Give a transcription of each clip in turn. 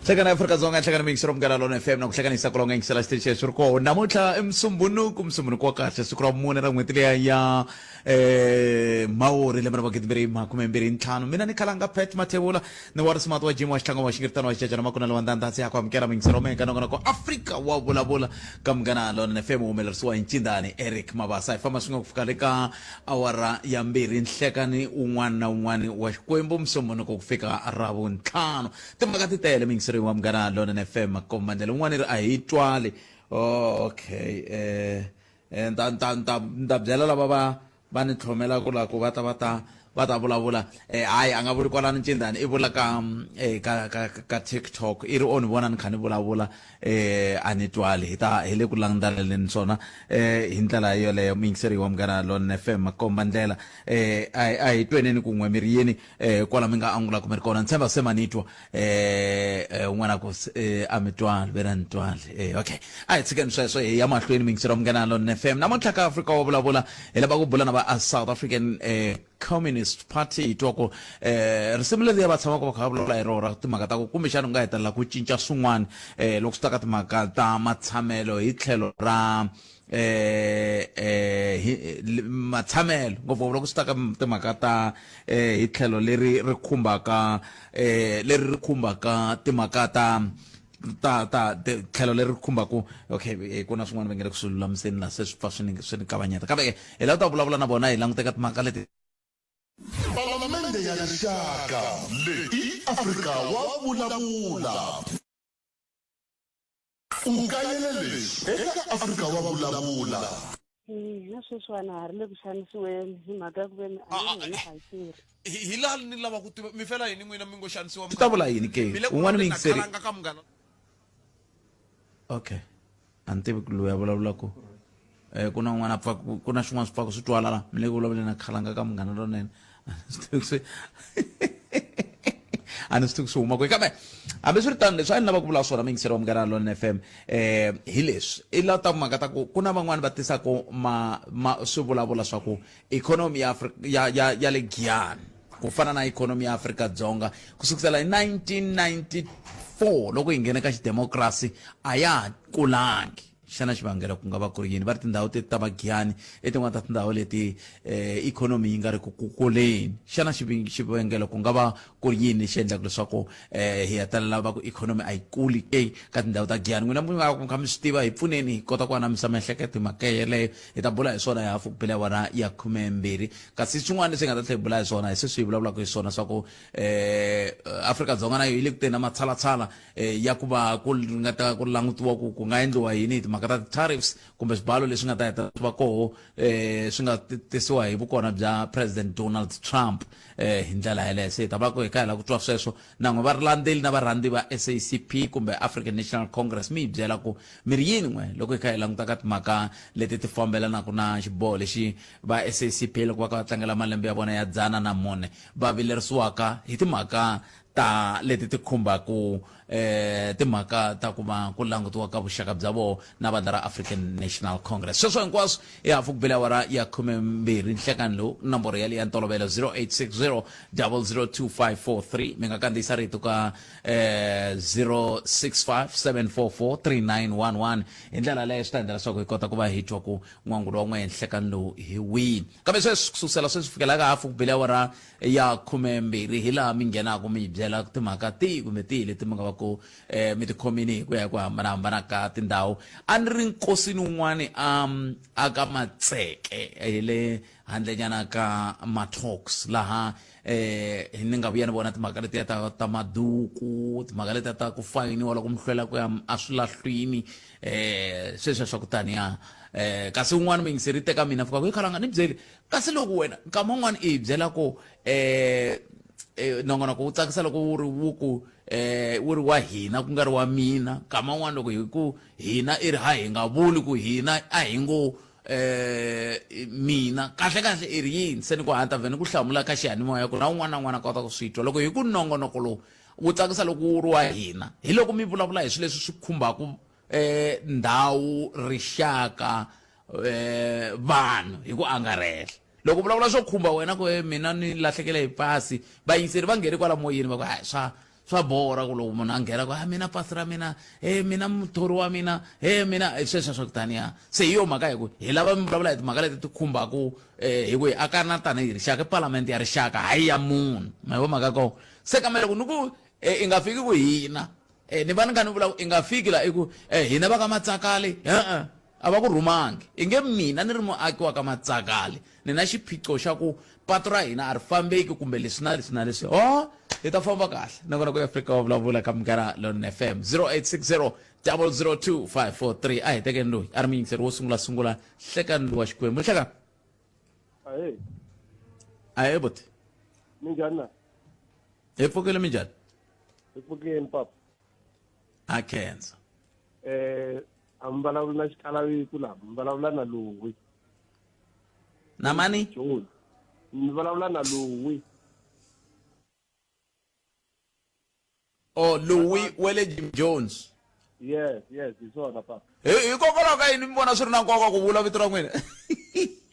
Hlekana Afrika-Dzonga, nhlekani miyingiselo Munghana Lona FM na ku hlekanisa ku longa yingisela xitichi lexi ri kona namuntlha i Musumbunuku, Musumbunuku wa kahle, siku ra vumune ra n'hweti liya ya Mhawuri lembe ra magidimbirhi makume mbirhi ntlhanu. Mina ni Khalanga Pat Mathebula ni wa Rismati wa Jim wa Xitlhango wa Xingiritano wa Xichachana Makuna Lwandza Ndhatsi ya ku amukela miyingiselo wa ka nongonoko Afrika wa vulavula ka Munghana Lona FM humelerisiwa hi Ncindani Eric Mabasa. Hi famba swin'we ku fika le ka awara ya mbirhi nhlekani wun'wana na wun'wana wa Xikwembu Musumbunuku ku fika Ravuntlhanu. Timhaka ti tele muyingiseri wa Munghana Lonene FM makombandlela un'wana ri a hi twali. Oh, okay. Eh, eh, nta nta nta nta byela lava va va ni tlhomelaka la ku va ta va ta va ta vulavula. Eh, hayi a nga vuli kwalano Ncindani, i vula ka eh, ka ka ka TikTok. I ri o ni vona ni kha ni vulavula eh a ni twali. Hi ta hi le ku langutaneleni swona eh hi ndlela yoleyo muyingiseri wa Munghana Lonene FM makombandlela. Eh a a hi tweneni kun'we mi ri yini eh kwala mi nga angulaka mi ri kona ni tshemba se ma ni twa eh, eh un'wana ku eh, a mi twali ve ra ni twali eh, okay a hi tshikeni sweswo hi ya mahlweni miyingiseri wa Munghana Lonene FM namuntlha ka Afrika wa vulavula hi lava ku bula na va South African eh, Communist Party hi twa ku eh, risimu leriya va tshamaka va kha va vulavula hi rona timhaka ta ku kumbexana u nga hetelela ku cinca swin'wana eh, loko swi ta ka timhaka ta matshamelo hi tlhelo ra eh eh hi matshamelo ngopfungopfu loko swi ta ka timhaka ta eh hi tlhelo leri ri khumbaka eh leri ri khumbaka timhaka ta ta ta tlhelo leri ri khumbaka okay eh, ku na swin'wana va nge le ku swi lulamiseni laha se swi pfa swi ni swi ni kavanyeta kambe hi lava ta vulavula na vona hi languteka timhaka leti. Palamende ya Rixaka leyi i Afrika wa vulavula. U kayele leswi eka Afrika wa Vulavula. Hina sweswiwani ha ri le ku xanisiweni hi mhaka ya ku ve ni a ni ri hina a hi tirhi. Hi hi laha ni lava ku tiva mi fela yini n'wina mi ngo xanisiwa Swi ta vula yini ke? Mi le ku Un'wana vulavuleni na muyingiseri. Khalanga ka Munghana. Okay. A ni tivi ku loyi a vulavulaka eh ku na un'wana a pfa ku na swin'wana swi pfaka swi twala la mi le ku vulavuleni na Khalanga ka Munghana Lonene. A ni swi tivi ku swi a ni swi tivi ku swi huma kwihi kambe hambiswiritano leswi a ni lava ku vula swona muyingiseri wa Munghana Lonene FM eh hi leswi i la ta mhaka ta ku ku na van'wani va tisaka ma ma swi vulavula swa ku ikhonomi ya Afrika ya ya ya le Giyani ku fana na ikhonomi ya Afrika-Dzonga ku sukisela hi 1994 loko hi nghene ka xidemokirasi a ya ha kulangi. Xana xivangelo ku nga va ku ri yini? Va ri tindhawu teti ta Magiyani i tin'wana ta tindhawu leti eh, ikhonomi yi nga ri ku kuleni. Xana xivangelo ku nga va ku ri yini lexi endlaka leswaku eh, hi hetelela va ku ikhonomi a yi kuli ke ka tindhawu ta Giyani? N'wina mi nga ku kha mi swi tiva, hi pfuneni hi kota ku anamisa miehleketo hi mhaka yeleyo. Hi ta bula hi swona hi hafu ku bile awara ya khumembirhi. Kasi swin'wana leswi hi nga ta tlhela hi bula hi swona hi sweswi hi vulavulaka hi swona swa ku eh, Afrika-Dzonga na yo yi le ku teni na matshalatshala eh, ya ku va ku ringeta ku langutiwa ku ku nga endliwa yini hi timhaka ta ti-tariffs kumbe swibalo leswi nga ta heta swi va koho eh, swi nga tisiwa hi vukona bya President Donald Trump eh, hi ndlela yeleyo. Se hi ta va ku hi kha hi lava ku twa sweswo na n'we valandzeli na varhandzi va SACP kumbe African National Congress mi hi byela ku mi ri yini n'we loko hi kha hi languta ka timhaka leti ti fambelanaka na xiboho lexi va SACP loko va kha va tlangela malembe ya vona ya 104 va vilerisiwaka hi timhaka ta leti ti khumbaka timhaka ta ku va ku langutiwa ka vuxaka bya vona na vandla ra African National Congress. Sweswo hinkwaswo i hafu ku bile awara ya 12 nhlekani lowu nomboro yaleyo ya ntolovelo 0860 002543 mi nga kandziyisa rito ka 065 744 3911 hi ndlela yaleyo swi ta endla leswaku hi kota ku va hi twa ku n'wangulo wa n'we nhlekani lowu hi wihi. Kambe sweswi ku sukusela sweswi fikela ka hafu ku bile awara ya 12 hi laha mi nghenaka mi hi byela timhaka tihi kumbe tihi leti mi nga va ku eh, mi ti khomini hi ku ya hi ku hambanahambana ka tindhawu. A ni ri nkosini wun'wani a a ka Matseke hi le handlenyana ka Matox laha eh ni nga vuya ni vona timhaka letiya ta ta maduku timhaka letiya ta ku fayiniwa loko mi hlwela ku ya eswilahlwini eh sweswiya swa ku taniya eh kasi un'wana muyingiseri teka mina fika ku yi khalanga ni byeli Kasi loko wena nkama wun'wana i hi byela ku um nongonoko wu tsakisa loko wu ri wu ku um wu ri wa hina ku nga ri wa mina nkama wun'wana loko hi ku hina i ri ha hi nga vuli ku hina a hi ngo um mina kahle kahle i ri yini se ni ku hanta vhe ni ku hlamula ka xiyanimoya ku na un'wana na un'wana a kota ku swi twa loko hi ku nongonoko lowu wu tsakisa loko wu ri wa hina hi loko mi vulavula hi swilo leswi swi khumbaka um ndhawu rixaka eh, vanhu hi ku angarhela. Loko u vulavula swo khumba wena ku e mina ni lahlekele hi pasi, vayingiseri va nghene kwala moyeni va ku hayi swa swa borha ku loko munhu a nghena ku a mina pasi ra mina, he mina muthori wa mina, he mina sweswo swa ku taniya. Se hi yo mhaka hi ku hi lava mi vulavula hi timhaka leti ti khumbaku hi ku hi akana tanihi rixaka, i palamende ya rixaka hayi ya munhu. Ma yi vo mhaka ya kona? Se kambe loko ni ku i nga fiki ku hina ni va ni kha ni vula ku i nga fiki la i ku hina va ka Matsakali e-e a va ku rhumangi i nge mina ni ri muaki wa ka Matsakali ni na xiphiqo xa ku patu ra hina a ri fambeki kumbe leswi na leswi na leswi ho hi ta famba kahle nakona ku Afrika wa vulavula ka Munghana Lonene FM 0860 002 543 a hi tekeni loyi a ri muyingiseri wo sungula sungula hlekani lowa Xikwembu hlekani Ahee. Ahee buti. Minjhani na? Hi pfukile minjhani? Hi pfukile papa. A khensa. Eh, a mi vulavula na xikalaviku laha, mi vulavula na Luwi. Na mani? John. Mi vulavula na Luwi. Oh, Louis wa le Jim Jones. Yes, yes, hi swona papa. Hi hikokwalaho ka yini mi vona swi ri na nkoka ku vula vito ra n'wina?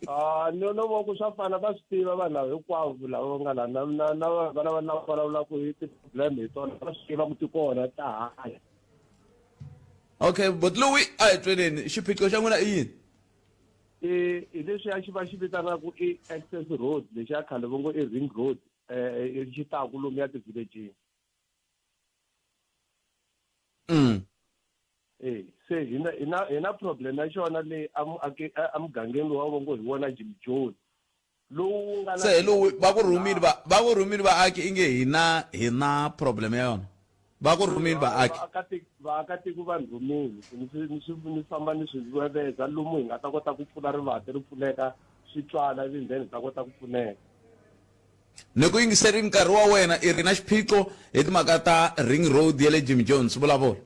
Ah, no no vo ku swa fana va swi tiva vanhu lava hinkwavo lava va nga la na na na vana va lava vulavulaka hi ti-problem hi tona va swi tiva ku ti kona ta hanya. Okay, but Louis, a hi tweneni xiphiqo xa n'wina i yini? I hi leswiya xi va xi vitanaka i access road lexiya khale va ngo i ring road eh xi taku lomuya ti-village-ini. Eh se hina hina hina problem ya xona leyi emugangeni lowu va ngo hi wona Jim Jones lowu nga se lowu va ku rhumile va va ku rhumile vaaki inge hina hina problem ya yona va ku rhumile vaaki vaakatiko va rhumile ni swi ni swi ni famba ni swi veveza lomu hi nga ta kota ku pfula rivati ri pfuleka swi twala ivi then hi ta kota ku pfuneka. Ni ku yingiserini nkarhi wa wena i ri na xiphiqo hi timhaka ta ring road ya le Jim Jones vulavula.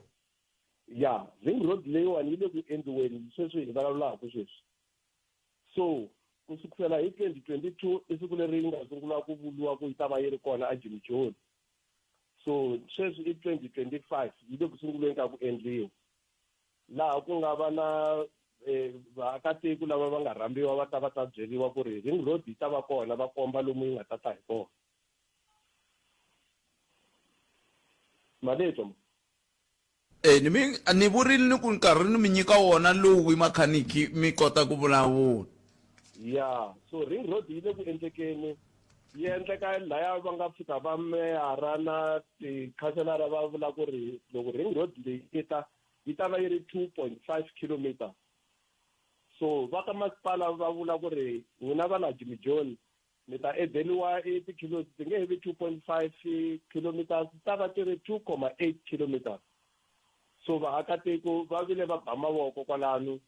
Ya ring road leyiwani yi le ku endliweni sweswi hi vulavulaka sweswi so ku sukusela hi 2022 i siku leri yi nga sungula ku vuriwa ku yi ta va yi ri kona a Jim Jones so sweswi i 2025 yi le ku sunguleni ka ku endliwa laha ku nga va na eh, vaakatiko lava va nga rhambiwa va ta va ta byeriwa ku ri ring road yi ta va kona va komba lomu yi nga ta ta hi kona maleto Eh, ni mi ni vurile ni ku nkarhi ni mi nyika wona lowu makhaniki mi kota ku vulavula ya so ring road yi le ku endlekeni yi endleka laya va nga fika va meyara na tikhanselara va vula ku ri loko ring road leyi yi ta yi ta va yi ri 2.5 kilometer so va ka masipala va vula ku ri n'wina va la Jimmy John mi ta edeliwa i tikhilo ti nge he vi 2.5 kilometers ti ta va ti ri 2.8 kilometers so vaakatiko va vile va ba mavoko kwalano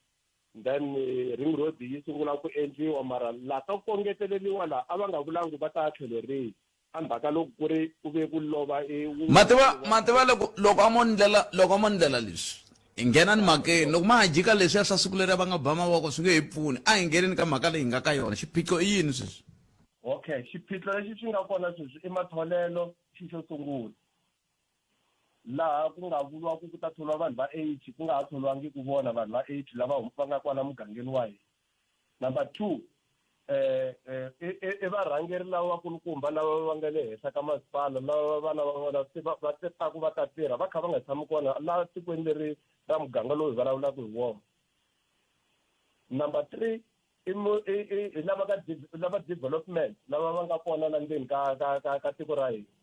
then ring road yi sungula ku endliwa mara la ka ku kongeteleliwa la a va nga vulangi va ta tlhelo rihi endzhaku ka loko ku ri ku ve ku lova i mativa mativa loko loko a mo ndlela loko a mo ndlela leswi hi nghena ni mhakeni loko ma ha jika leswiya swa siku leriya va nga ba mavoko swi nge hi pfuni a hi ngheneni ka mhaka leyi hi nga ka yona xiphiqo i yini sweswi okay xiphiqo lexi xi nga kona sweswi i matholelo xi xo sungula laha ku nga vuriwa ku ku ta thoriwa vanhu va 80 ku nga ha thoriwangi ku vona vanhu va 80 lava va nga kwala mugangeni wa hina number 2 eh i varhangeri lava vakulukumba lava va nga le henhla ka masipala lava vana va vona se va va taku va ta tirha va kha va nga tshami kona laha tikweni leri ra muganga lowu hi vulavulaka hi wona number 3 i i lava ka lava development lava va nga kona la ndzeni ka ka ka ka tiko ra hina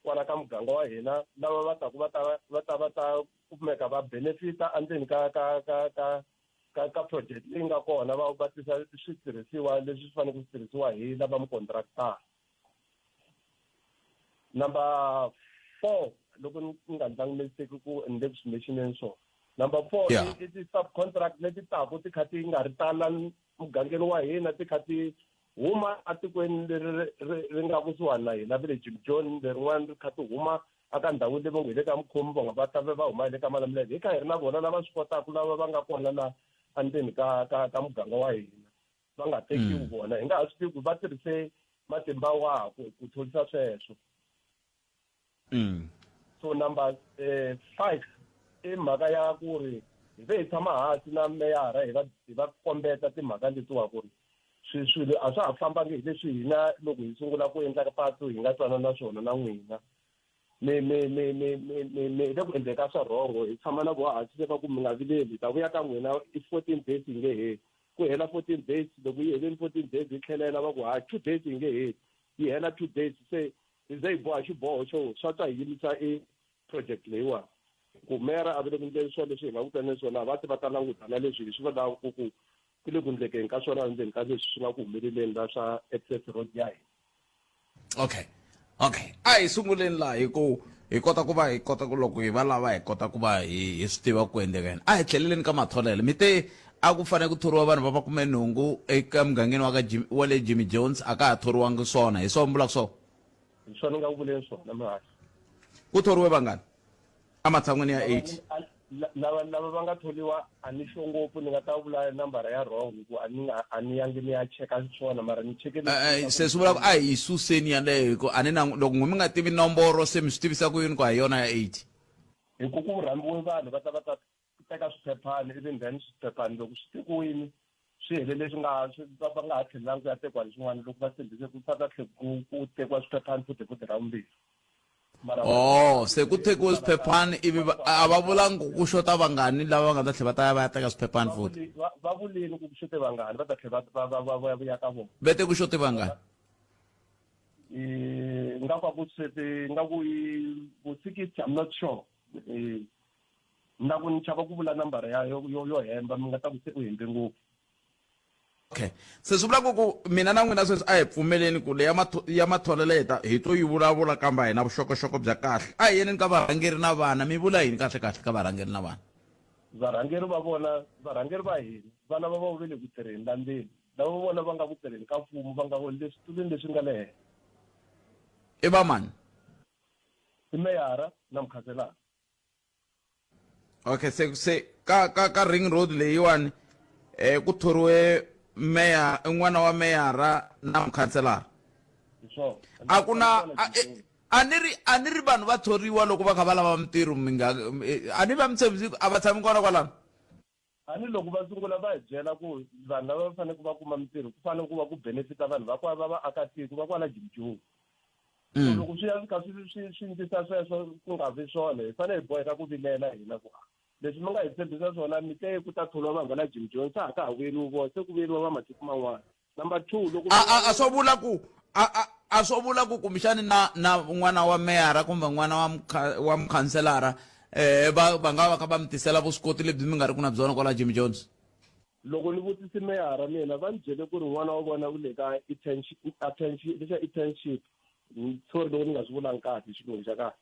kwala ka muganga wa hina lava va taku va ta va ta va ta kumeka va benefita endzeni ka ka ka ka ka ka project leyi nga kona va va tisa switirhisiwa leswi swi faneleke swi tirhisiwa hi lava mukontraktara number 4 loko ni nga ndlangi mistake ku ni le ku swi mentioneni swona number 4 i ti-subcontract leti taku ti kha ti nga ri tala mugangeni wa hina ti kha ti huma atikweni leri ri nga kusuhani na hina va le Jim John lerin'wana ri kha ti huma aka ndhawu leyi va ngo hi le ka Mukhomi va nga va ta va huma hi le ka Malamulele hi kha hi ri na vona lava swi kotaka lava va nga kona la endzeni ka ka ka muganga wa hina va nga tekiwi vona hi nga ha swi tivi ku va tirhise matimba waha ku ku tholisa sweswo so number 5 i mhaka ya ku ri hi ve hi tshama hansi na meyara hi va hi va kombeta timhaka letiwa ku ri Swi swilo a swa ha fambangi hi leswi hina loko hi sungula ku endla patu hi nga twanana swona na n'wina. Mi mi mi mi mi mi mi le ku endleni ka swa wrong hi tshama na voho hansi se va ku mi nga vileli hi ta vuya ka n'wina i 14 days yi nge heli. Ku hela 14 days loko yi helini 14 days yi tlhelela va ku ha 2 days yi nge heli. Yi hela 2 days se hi ze hi boha xiboho xo swa twa hi yimisa i project leyiwani. Ku meyara a vi le ku endleni swona leswi hi nga ku twaneni swona a va ti va ta languta na leswi hi swi vonaka ku ku ku le ku ndlekeni ka swona endzeni ka leswi swi nga ku humeleleni la swa access road ya hina. Okay, okay, a hi sunguleni laha hi ku hi kota ku va hi kota ku loko hi va lava hi kota ku va hi hi swi tiva ku endleka yini. A hi tlheleleni ka matholelo. Mi te a ku fanele ku thoriwa vanhu va makumenhungu eka mugangeni wa ka Jim, wa le Jimmy Jones, a ka ha thoriwangi swona. Hi swona mi vulaka swona? Hi swona ni nga ku vuleni swona muhaxi. Ku thoriwe vangani ematshan'wini ya 80? Lava lava va nga tholiwa a ni sure ngopfu ni nga ta vula nambara ya wrong hi ku a ni nga a ni yangi ni ya cheka swona mara ni cheke Eh, eh, se swi vula ku a hi suseni yaleyo hi ku a ni na loko n'wi mi nga tivi nomboro se mi swi tivisa ku yini ku a hi yona ya 80? Hi ku ku rhambiwe vanhu va ta va ta teka swiphephani ivi then swiphephani loko swi tekiwini swi helele swi nga swi va va nga ha tlhelelangi ku ya tekiwa leswin'wana loko va tshembise ku va ta tlhe ku ku tekiwa swiphephani futhi futhi ra vumbirhi mara Oh, se ku tekiwe swiphephani ivi va- a va vulangi ku ku xota vangani lava va nga ta tlhela va ta ya va ya teka swiphephani futhi. Va vulini ku ku xote vangani va ta tlhela va va va va vuya ka vona. Ve te ku xote vangani? Nga ku a ku xote nga ku i vo 60, I'm not sure. Na ku ni chava ku vula nambara ya yo yo yo hemba mi nga ta ku se u hembe ngopfu. Okay, se swi vula ku ku mina na n'wina sweswi a hi pfumeleni ku leya ya matholelo hi ta hi to yi vulavula kambe a hi na vuxokoxoko bya kahle. A hi yeneni ka varhangeri na vana, mi vula yini kahle kahle ka varhangeri na vana? Varhangeri va vona, varhangeri va hina, vana va vona va le ku tirheni la ndzeni, lava va vona va nga ku tirheni ka mfumo va nga le switulwini leswi nga le henhla. I va mani? I meyara na mukhanselara. Okay, se se ka ka ka ring road leyiwani eh ku thoriwe meya n'wana wa meyara na mukhanselara. A ku na a ni ri a ni ri vanhu va thoriwa loko va kha va lava mintirho mi nga a ni va mi tshembisi a va tshami kona kwalano. A ni loko va sungula va hi byela ku vanhu lava va faneleke va kuma mintirho ku fanele ku va ku benefita vanhu va kwa va vaakatiko va kwala Jimjoni. So loko swi ya swi kha swi swi swi ndlisa sweswo ku nga vi swona hi fanele hi boheka ku vilela hina ku leswi mi nga hi tshembisa swona mi te ku ta thoriwa vanhu va la Jimjoni se a ka ha vuyeriwi vona se ku vuyeriwa va matiko man'wana. Number 2 loko A a a swo vula ku a a a swo vula ku kumbexani na na n'wana wa meyara kumbe n'wana wa wa mukhanselara eh va va nga va kha va mi tisela vuswikoti lebyi mi nga ri ku na byona kwala Jimmy Jones. Loko ni vutise meyara mina va ni byele ku ri n'wana wa vona u le ka internship internship lexa internship sorry loko ni nga swi vulangi kahle hi xilungu xa kahle.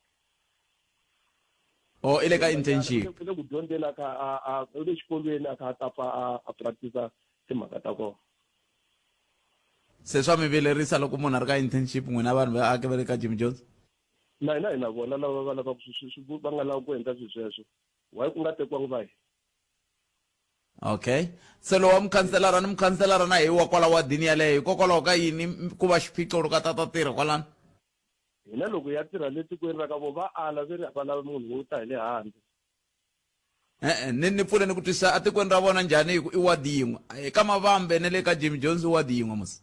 Oh i le ka internship. U le ku dyondzeni a kha a a u le xikolweni a kha a ta pfa a a practice timhaka ta kona. Se swa mi vilerisa loko munhu a ri ka internship n'wina vanhu va ake va le ka Jimmy Jones? Na hina hi na vona lava va lavaka va nga lava ku endla swilo sweswo. Why ku nga tekiwangi va hina? Okay, se lowa mukhanselara ni mukhanselara na hi wa kwala wadini yaleyo hikokwalaho ka yini ku va xiphiqo loko a ta ta tirha kwalano? Hina loko hi ya tirha le tikweni ra ka vona va ala ve ri a va lavi munhu wo ta hi le handle. E-e, ni ni pfule ni ku twisisa etikweni ra vona njhani hi ku i wadi yin'we eka Mavambe ne le ka Jimmy Jones i wadi yin'we musi.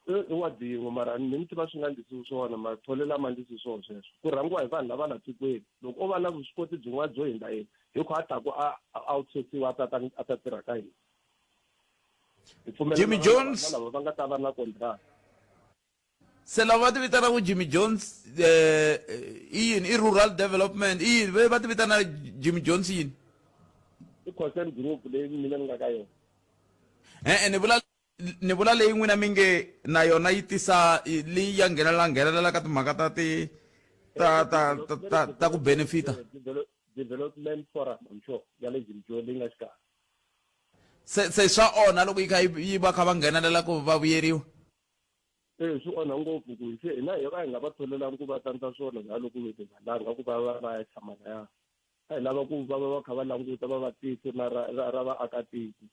I i wadi yin'we mara ni ni tiva swi nga ndlisiwi swona matholelo a ma ndlisi swona sweswo ku rhangiwa hi vanhu lava la tikweni loko o va na vuswikoti byin'wana byo hindza yena hi kho a taku a a outsourciwa a ta ta a ta tirha ka hina hi pfumelela Jimmy na Jones lava va nga ta va na contract. Se lava va ti vitanaka Jimmy Jones eh, i yini i rural development i yini va ti vitana Jimmy Jones yini? I concern group leyi mina ni nga ka yona. E-e ni vula ni vula leyi n'wina mi nge na yona yi tisa leyi ya nghenelela nghenelela ka timhaka ta ti ta ta ta ta, ta ku benefita. Development Forum I'm sure ya le Jimmy Jones leyi nga xikarhi. Se se swa onha loko yi kha yi va kha va nghenelela ku va vuyeriwa. E swi onha ngopfu ku se hina hi va hi nga va tholelangi ku va tandza swona laha loko hi nga langa ku va va va ya tshama laya a hi lava ku va va va kha va languta va va tiko na ra ra ra vaakatiko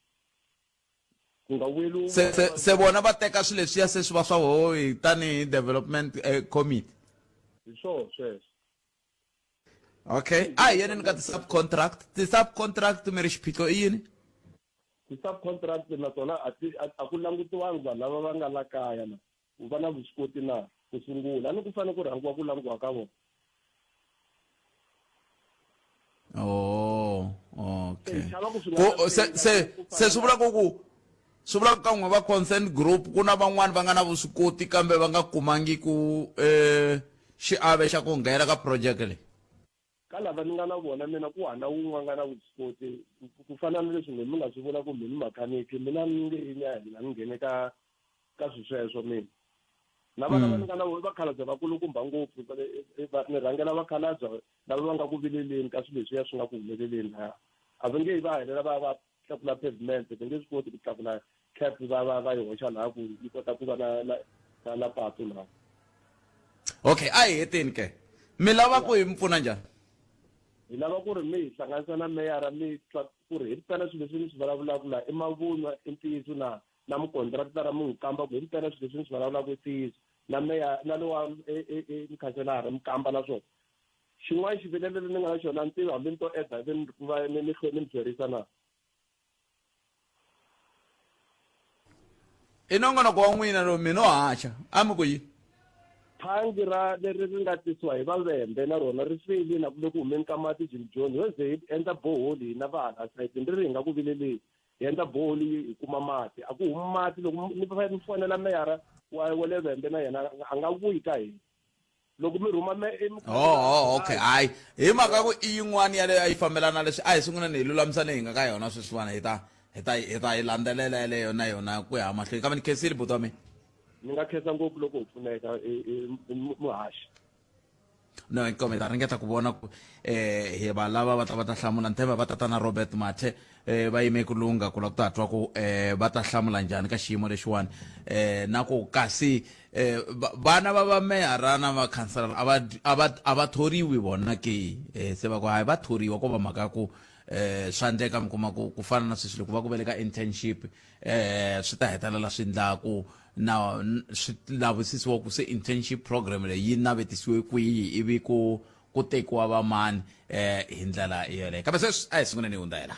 ku nga vuyeli se se se vona va teka swilo leswiya se swi va swa voho hi tanihi development eh, committee. Hi swona sweswo. Okay, a hi yeneni ka ti-subcontract ti-subcontract mi ri xiphiqo i yini? Ti-subcontract na tona a ti a ku langutiwangi vanhu lava va nga la kaya na ku va na vuswikoti na ku sungula a ni ku fanele ku rhangiwa ku langiwa ka vona. Oh, okay. Ku se se se swi vula ku ku swi vula ku ka n'we va consent group ku na van'wani va nga na vuswikoti kambe va nga kumangi ku eh xiave xa ku nghena ka project leyi. Ka lava ni nga na vona mina ku hana wun'we a nga na vuswikoti ku fana na leswi mi nga swi vula ku mi ni makhaniki mina ni nge yi ya mina ni nghene ka ka swi sweswo mina na vana va ni nga na vona vakhalabya vakulukumba ngopfu ni rhangela vakhalabya lava va nga ku vileleni ka swilo leswiya swi nga ku humeleleni laya a va nge yi va helela va va tlakula pavement va nge swi koti ku tlakula cap va va va yi hoxa laha ku yi kota ku va na na na na patu laha. Okay, a hi heteni ke. Mi lava ku hi mi pfuna njhani? Hi lava ku ri mi hi hlanganisa na meyara mi twa ku ri hi mpela swilo leswi mi swi vulavulaka laha i mavunwa i ntiyiso na na mukontraktara mi n'wi kamba ku hi mpela swilo leswi mi swi vulavulaka i ntiyiso na meya na lowa mukhanselara mi kamba na swona. Xin'wana xivilelo ni nga na xona a ni tivi hambi ni to eda ivi ni va ni ni ni mi hlwerisa na. I nongonoko wa n'wina lowu mi no haxa a mi ku yini? Thangi ra leri ri nga tisiwa hi Vavhembe na rona ri file na ku le ku humeni ka mati Jim Jones ho ze hi endla borehole hina va hala sayitini ri ri hi nga ku vileleni hi endla borehole hi kuma mati a ku humi mati loko ni ni fonela meyara wa wa le Vhembe na yena a nga vuyi ka hina loko mi rhuma me oh, oh okay hayi hi mhaka ku i yin'wana yaleyo a yi fambelana leswi a hi sunguleni hi lulamisa leyi hi nga ka yona sweswiwani hi ta hi ta hi ta yi landzelela yaleyo na yona ku ya mahlweni kambe ni khensile buti wa mina ni nga khensa ngopfu loko u pfuneka muhaxi no inkomo hi ta ringeta ku vona ku eh hi va lava va ta va ta hlamula nthemba va tata na Robert Mathe eh va yime ku lungha ku la ku ta twa ku eh va ta hlamula njhani ka xiyimo lexiwani eh na ku kasi eh vana va va meyara na va khanselara a va a va a va thoriwi vona ke eh se va ku hayi va thoriwa ko va mhaka ku eh swa endleka mi kuma ku ku fana na sweswi loko va ku veleka internship eh swi ta hetelela swi ndla ku na swi lavisisiwa ku se internship program leyi yi navetisiwe kwihi ivi ku ku tekiwa vamani eh hi ndlela yeleyo kambe sweswi a hi sunguleni hi hundza yela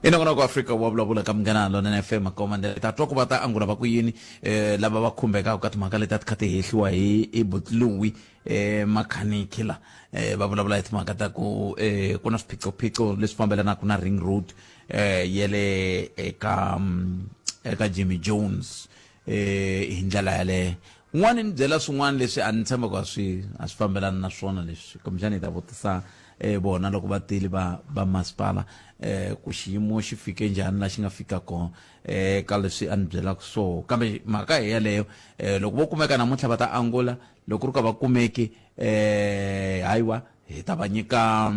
i nongonoko Afrika wa vulavula ka Munghana Lonene FM Makomandela ta twa ku va ta angula va ku yini eh lava va khumbekaka ka timhaka leti a ti kha ti hehliwa hi hi Butluwi eh makhanikhi la eh va vulavula hi timhaka ta ku eh ku na swiphiqophiqo leswi fambelanaka na ring road eh yele eka mm, eka Jimmy Jones eh hi ndlela yaleyo un'wana ni byela swin'wana leswi a ni tshemba ku a swi a swi fambelani na swona leswi kumbexana hi ta vutisa eh vona loko va tile va va masipala eh ku xiyimo xi fike njhani la xi nga fika kona eh ka leswi a ni byelaka so kambe mhaka hi yaleyo eh loko vo kumeka namuntlha va ta angula loko ri ka va kumeki eh hayiwa hi ta va nyika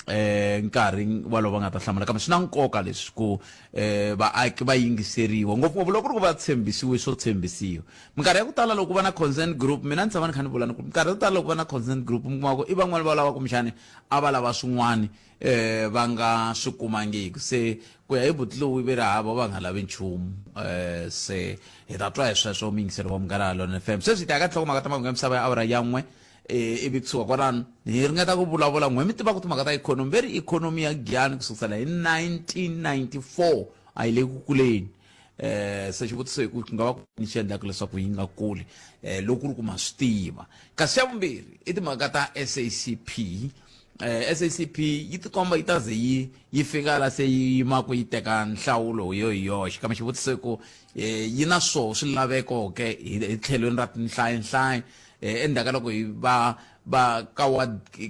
eh nkarhi walowo va nga ta hlamula kambe swi na nkoka leswi ku eh vaaki va yingiseriwa ngopfungopfu loko ku ri ku va tshembisiwe swo tshembisiwa minkarhi ya ku tala loko ku va na consent group mina ni tshama ni kha ni vula ni ku minkarhi yo tala loko ku va na consent group mi kuma ku i van'wani va lava kumbexani a va lava swin'wani eh va nga swi kumangiki se ku ya hi butluwi ve ri hava va nga lavi nchumu eh se hi ta twa hi sweswo muyingiseri wa Munghana Lonene FM sweswi hi ta ya ka tinhlokomhaka ta mahungu ya misava ya awara ya n'we eh, ivi kusuka kwalano hi ringeta ku vulavula n'we mi tivaka timhaka ta ikhonomi ve ri ikhonomi ya Giyani ku sukusela hi 1994 a yi le ku kuleni eh se xivutiso hi ku ku nga va ku ni xi endlaka leswaku yi nga kuli eh loko ku ri ku ma swi tiva kasi xa vumbirhi i timhaka ta SACP eh SACP yi tikomba yi ta ze yi yi fika la se yi yimaka yi teka nhlawulo yo hi yoxe kambe xivutiso i ku eh, yi na swoho swilaveko ke hi tlhelweni ra tinhlayinhlayi eh, endzhaku ka loko hi va va ka wa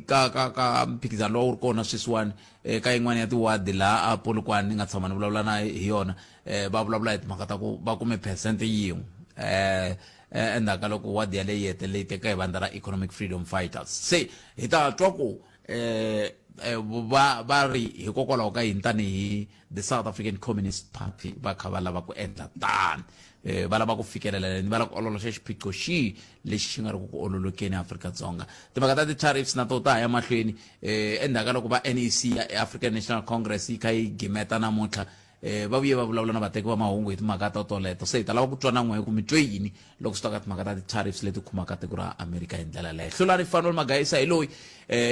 ka ka ka mphikizano lowu wu ri kona sweswiwani eh, ka yin'wana ya tiwadi laha a Polokwane ni nga tshama ni vulavula na hi yona eh, va vulavula hi timhaka ta ku va kume phesente yin'we eh, endzhaku ka loko wadi yaleyo yi hetelele yi teka hi vandla ra Economic Freedom Fighters se hi ta twa ku eh, va va ri hikokwalaho ka yini tanihi the South African Communist Party va kha va lava ku endla tani eh, va lava ku fikelela yini va lava ku ololoxa xiphiqo xihi lexi xi nga ri ku ku ololokeni Afrika-Dzonga timhaka ta ti-tariffs na to ta ha ya mahlweni eh, endzhaku ka loko va NEC ya African National Congress yi kha yi gimeta namuntlha. um va vuye va vulavula na vateki va mahungu hi timhaka to toleto. Se hi ta lava ku twa na n'we ku mi twe yini loko swi ta ka timhaka ta ti-tariffs leti khumaka tiko ra Amerika hi ndlela leyo. Hlulani Fanuel Magaisa hi loyi um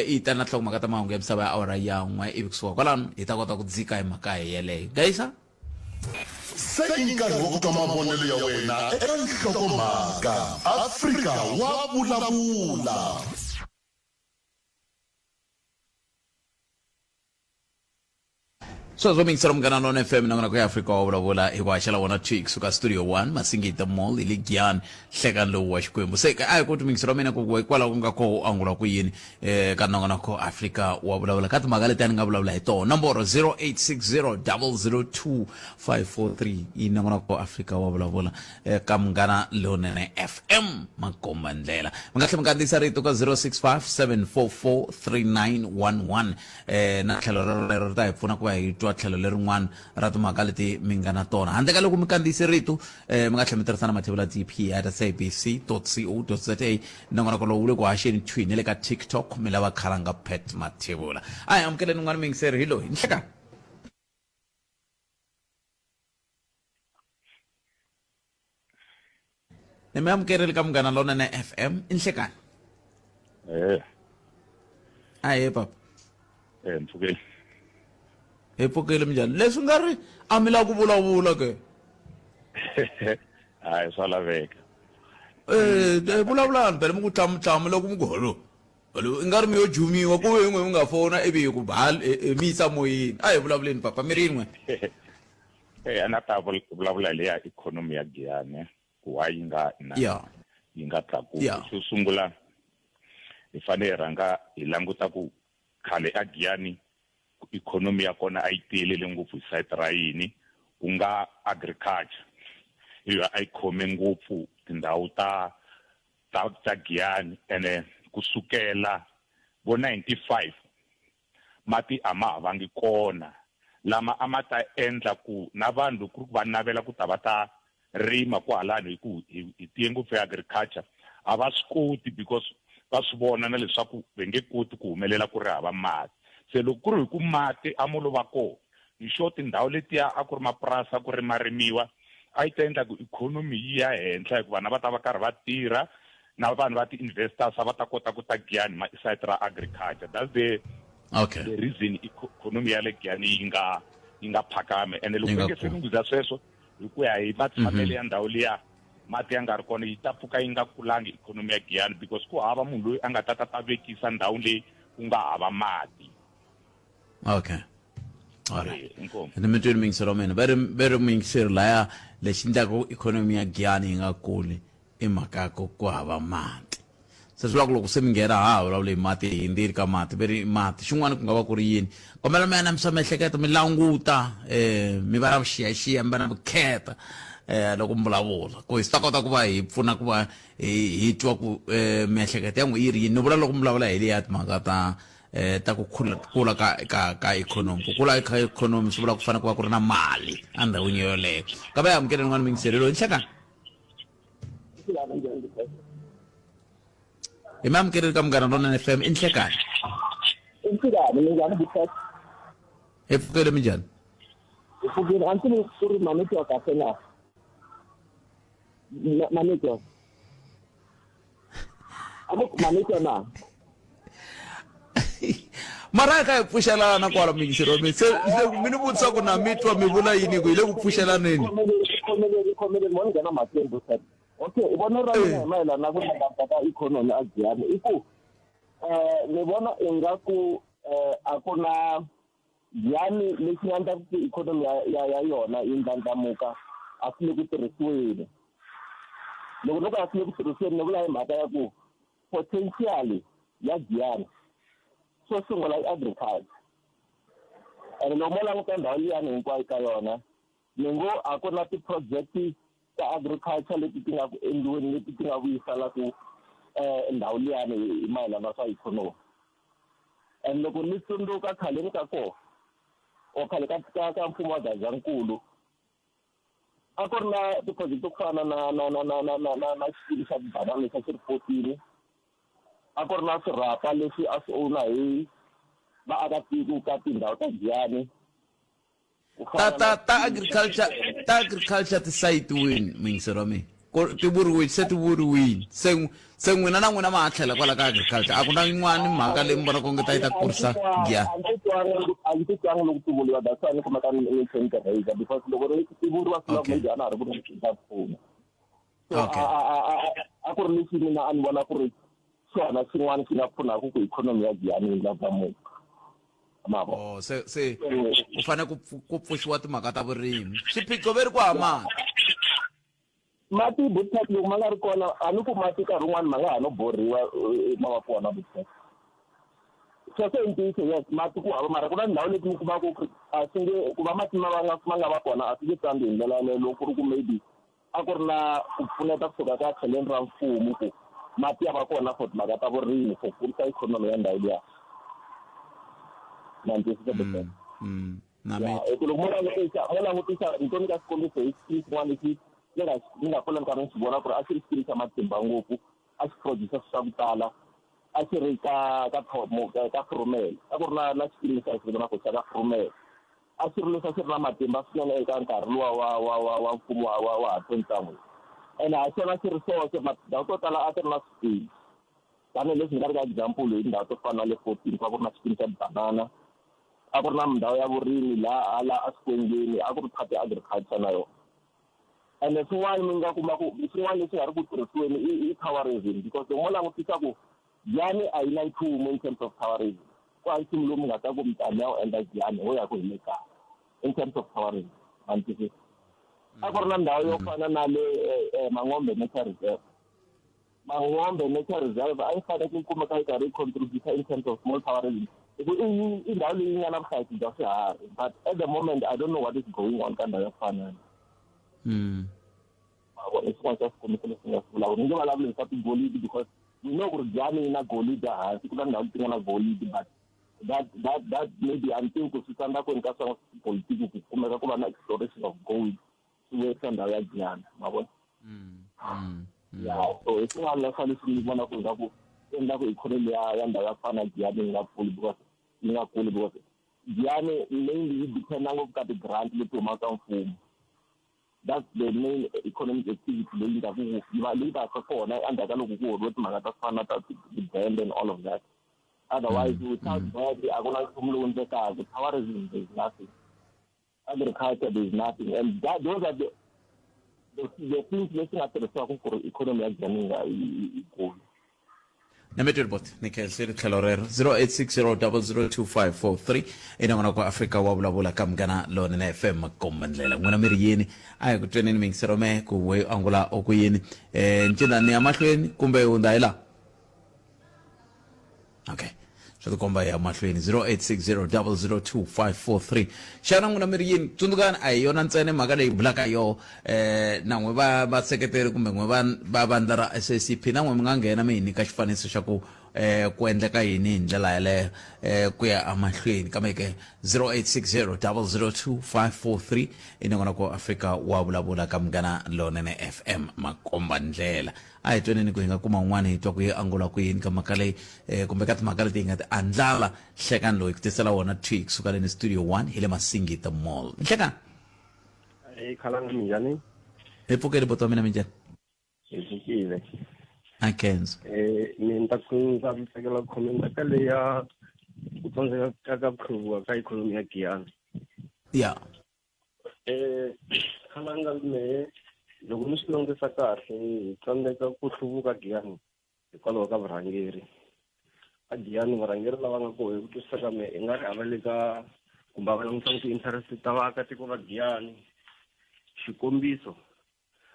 i ta na nhlokomhaka ta mahungu ya misava ya awara ya n'we, ivi kusuka kwalano hi ta kota ku dzika hi mhaka yeleyo. Gaisa. Se i nkarhi wa ku twa mavonelo ya wena eka nhlokomhaka. Afrika wa vulavula. Sweswo mingisela Munghana Lona FM nongonoko ya Afrika wa vulavula hi ku haxela wona thwi kusuka studio 1 Masingita Mall hi le Giyani nhlekani lowu wa Xikwembu. Se a hi koti mingiselo wa mina ku hikwalaho ku nga koho u angula ku yini eh ka nongonoko Afrika wa vulavula ka timhaka leti a ni nga vulavula hi tona. Nomboro 0860002543 yi nongonoko Afrika wa vulavula eh, ka Munghana Lonene FM makomba ndlela. Mi nga tlhela mi kandziyisa rito ka 0657443911 eh na tlhelo rero ri ta hi pfuna ku va hi twa tlhelo lerin'wana ra timhaka leti mi nga na tona. Handle ka loko mi kandziyise rito, eh mi nga tlhela mi tirhisa na mathevula dp at sabc co za. Nongonoko lowu wu le ku haxeni thwi ni le ka TikTok, mi lava khalanga Pat Mathebula. A hi amukeleni un'wana muyingiseri, hi loyi. Nhlekani. Ni mi amukerile ka Munghana Lonene FM. I nhlekani. Eh. Ahee papa. Eh, mpfukeni. Hi pfukile, minjhani? Leswi nga ri a mi lava ku vulavula ke? Hayi, swa laveka. Eh, eh, vulavulani phela, mi ku tlamu loko mi ku holo. Holo, i nga ri mi yo jumiwa ku ve yin'we mi nga fona ivi hi ku ba mi yisa moyeni. A hi vulavuleni papa, mi ri yin'we. Eh, a na ta vulavula hi leya ikhonomi ya Giyani ku why yi nga na yi nga tlakuki. Xo sungula hi fanele hi rhanga hi languta ku khale a Giyani ikhonomi ya kona a yi tiyelele ngopfu hi sayiti ra yini, ku nga agriculture. Hi yona a yi khome ngopfu tindhawu ta ta ta Giyani, ene kusukela vo 95 mati a ma ha vangi kona lama a ma ta endla ku na vanhu loko ku ri ku va navela ku ta va ta rima kwahalani, hi ku hi tiye ngopfu ya agriculture, a va swi koti because va swi vona na leswaku va nge koti ku humelela ku ri hava mati. Se loko ku ri hi ku mati a mo lo va kona, ni sure tindhawu letiya a ku ri mapurasi, a ku ri marimiwa, a yi ta endla ku ikhonomi yi ya henhla, hikuva na va ta va karhi va tirha na vanhu va ti-investors a va ta kota ku ta Giyani ma site ra agriculture. That's the the reason ikhonomi ya le Giyani yi nga phakami. Ene loko nge se lunghiza sweswo hi ku ya hi matshamelo ya ndhawu liya, mati ya nga ri kona, yi ta pfuka yi nga kulangi ikhonomi ya Giyani, because ku hava munhu loyi a nga ta ta ta vekisa ndhawu leyi ku nga hava mati. Okay, alright, ni mi twini muyingiseri wa mina. Va ri muyingiseri laya, lexi endlaka ikhonomi ya Giyani yi nga kuli i mhaka ya ku ku hava mati. Se swi vula ku loko se mi nghena ha ha vulavula hi mati, hi ndzeni ka mati, ve ri mati. Xin'wana ku nga va ku ri yini? Kombela mi anamisa miehleketo, mi languta, mi va na vuxiyaxiya, mi va na vukheta loko mi vulavula, ku hi ta kota ku va hi pfuna ku va hi twa ku miehleketo ya n'wi yi ri yini. Ni vula loko mi vulavula hi leya timhaka ta ta ku kula ka ikhonomi. Ku kula ka ikhonomi swi vula ku fanele ku va ku ri na mali endhawini yoyoleyo. Ka va yi amukele n'wana muyingiseri loyi. Nhlekani. Hi mi amukeleli ka Munghana Lonene FM. I nhlekani. Inhlekani, minjhani Butshek? Hi pfukile, minjhani? Hi pfukile, a ndzi ku ri ma network kahle na? Ma network. A ma network na? Mara ka hi pfuxelana kwala, muyingiseri wa mina. Se mi ni vutisa ku na mi twa mi vula yini, ku hi le ku pfuxelaneni. Khomeleni, khomeleni, mo ni nghena mhakeni, Butshek. Okay, vonelo ra mina hi mayelana na ku tlakuka ka ikhonomi a Giyani i ku ni vona ingaku a ku na Giyani lexi nga endlaka ku ikhonomi ya yona yi ndlandlamuka, a swi le ku tirhisiweni. Loko ni ku a swi le ku tirhisiweni, ni vula hi mhaka ya ku potential ya Giyani xo sungula i agriculture, and loko mo languta ndhawu liyani hinkwayo ka yona, ni ngo a ku na ti-project ta agriculture leti ti nga ku endliweni leti ti nga vuyiselaku ndhawu liyani hi mayelana swa ikhonomi. And loko ni tsundzuka khaleni ka kona or khale ka mfumo wa Gazankulu, a ku ri na ti-project to fana na xikili xa tibanana lexi a xi ri 14, a ku ri na swirhapa leswi a swi owna hi vaakatiko ka tindhawu ta Giyani. Ta ta ta agriculture ta agriculture ti sayitiwini muyingiseri wa mina. Ku ti vuriwini se ti vuriwini. Se se n'wina na n'wina ma ha tlhela kwala ka agriculture. A ku na yin'wani mhaka leyi mi vonaka onge ta yi ta kurisa Giyani. A ndzi twangi a ndzi twangi loko ti vuriwa that's why ni kumeka ni ni tlhe ni ti raise because loko ri ti vuriwa swi vula ku maybe a na ha ri ku ri ta pfuna. So Okay. a a a a ku ri lexi mina a ni vona ku ri xona xin'wana xi nga pfunaka ku ikhonomi ya Giyani yi ndlandlamuka. Ma vo. Oh, se se ku fanele ku ku pfuxiwa timhaka ta vurimi. Xiphiqo ve ri ku hava mati. Mati Buttek loko ma nga ri kona a ni ku mati nkarhi wun'wani ma nga ha no borhiwa ma va kona Buttek. Sweswo i ntiyiso yes mati ku hava mara ku na ndhawu leti mi kumaka ku a swi nge ku va mati ma va nga ma nga va kona a swi nge tsandzi hi ndlela yaleyo loko ku ri ku maybe a ku ri na ku pfuneta kusuka ka tlhelweni ra mfumo ku mati ya va kona for timhaka ta vurimi for kurisa ikhonomi ya ndhawu liya. Ma ni twisisa Buttek? Na Ya, mi hi ku loko mo langutisa mo langutisa ni to nyika xikombiso hi xikili xin'wana lexi ni nga ni nga kula ni karhi ni xi vona ku ri a xi ri xikili xa matimba ngopfu a xi produce swilo swa ku tala a xi ri ka ka ka Frumela a ku ri na na xikili lexi a xi vitanaka ku xa ka Frumela a xi ri lexi a xi ri na matimba swinene eka nkarhi luwa wa wa wa wa mfumo wa wa wa ha Ntsan'wisi ene ha xona xi ri xoxe tindhawu to tala a ti ri na swikili tanihileswi ni nga ri ka example hi tindhawu to fana na le 14 ku va ku ri na xikili xa tibanana a ku ri na ndhawu ya vurimi laha hala exikwengeni a ku ri part ya agriculture na yona ene swin'wana mi nga kuma ku swin'wana leswi nga ri ku tirhisiweni i i tourism because loko mo langutisa ku Giyani a yi na nchumu in terms of tourism ku hava nchumu lowu mi nga ta ku mi ta mi ya wu endla Giyani ho ya ku hi le kaya in terms of tourism ma ni twisisa a ku ri na ndhawu yo fana na le Mangombe Nature Reserve Mangombe Nature Reserve a yi fanekele yi kumeka yi karhi yi contribute in terms of small tourism hi ku i i ndhawu leyi nga na vuhlayisi bya swiharhi but at the moment I don't know what is going on ka ndhawu ya ku fana na Ma vona i xin'wana xa swikombiso leswi nga swi vulaka ni nge vulavuli hi swa tigolidi because we know ku ri Giyani yi na golidi hansi ku na ndhawu leti nga na golidi but that that that maybe until ku swi tsandza kwini ka swa politiki ku kumeka ku va na exploration of gold swi vuyerisa ndhawu ya Giyani ma vona ya so hi swin'wana swa leswi ni vonaka ingaku endla ku ikhonomi ya ya ndhawu ya ku fana na Giyani yi nga kuli because yi nga kuli because Giyani mainly yi depend-a ngopfu ka ti-grant leti humaka ka mfumo that's the main economic activity leyi nga ku yi va leyi va ka kona endzhaku ka loko ku horiwe timhaka ta ku fana na ta ti-band and all of that otherwise without that a ku na nchumu lowu endlekaka tourism there is nothing agriculture there is nothing and that, those are the the, the things leswi nga tirhisiwaka ku ri economy ya Giyani yi nga yi kuli Nametweni bot ni khensile tlhelo rero 0860002543 i nongonoko wa Afrika wa vulavula ka Munghana Lonene FM makomba ndlela n'wina mi ri yini a hi ku tweneni miyingiselo me ku we angula o ku yini eh ncindani ni ya mahlweni kumbe hundza hi laha okay swi tikomba hi ya mahlweni 0860002543 xana n'wina mi ri yini tsundzukani a hi yona ntsena mhaka leyi bulaka yoho eh na n'we va vaseketeri kumbe n'we va va vandla ra SACP na n'we mi nga nghena mi hi nyika xifaniso xa ku eh ku endleka yini hi ndlela yaleyo eh ku ya emahlweni kambe ke 0860002543 i nongonoko Afrika wa vulavula ka Munghana Lonene FM makomba ndlela A hi tweneni ku hi nga kuma un'wana hi twa ku yi angula ku yini ka mhaka leyi eh, kumbe ka timhaka leti hi nga ti andlala. Nhlekani loyi ku tisela wona thwi kusuka le ni Studio 1 hi le Masingita Mall. Nhlekani. Hey, khalanga minjhani? Hi pfukeli buti wa mina minjhani? Hi pfukile. A khensa. Eh, ni ta ndza tsakela ku commenta ka leya ku tsandzeka ka ka ku hluvuka ka ikhonomi ya Giyani. Yeah. Eh, khalanga mehe loko ni swi langutisa kahle hi tsandzeka ku hluvuka Giyani hikwalaho ka vurhangeri a Giyani varhangeri lava nga koho hi ku twisisa ka mehe i nga ri a va le ka kumbe a va langutanga ti-interest ta vaakatiko va Giyani xikombiso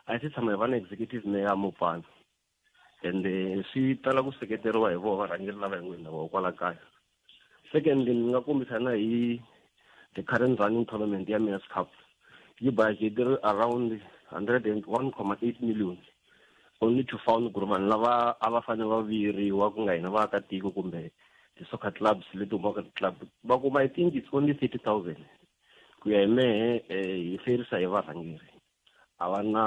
a hi se tshama hi va na executive mayor Mopani ende swi tala ku seketeriwa hi vona varhangeri lava hi ngo hi na vona kwala kaya secondly ni nga kombisa na hi the current running tournament ya Mayor's Cup yi budgeteriwe around 101.8 million only to found ku ri vanhu lava a va fanele va vuyeriwa ku nga hina vaakatiko kumbe ti-soccer clubs leti humaka ti-club va kuma i think it's only 30,000 ku ya hi mehe hi hlwerisa hi varhangeri a va na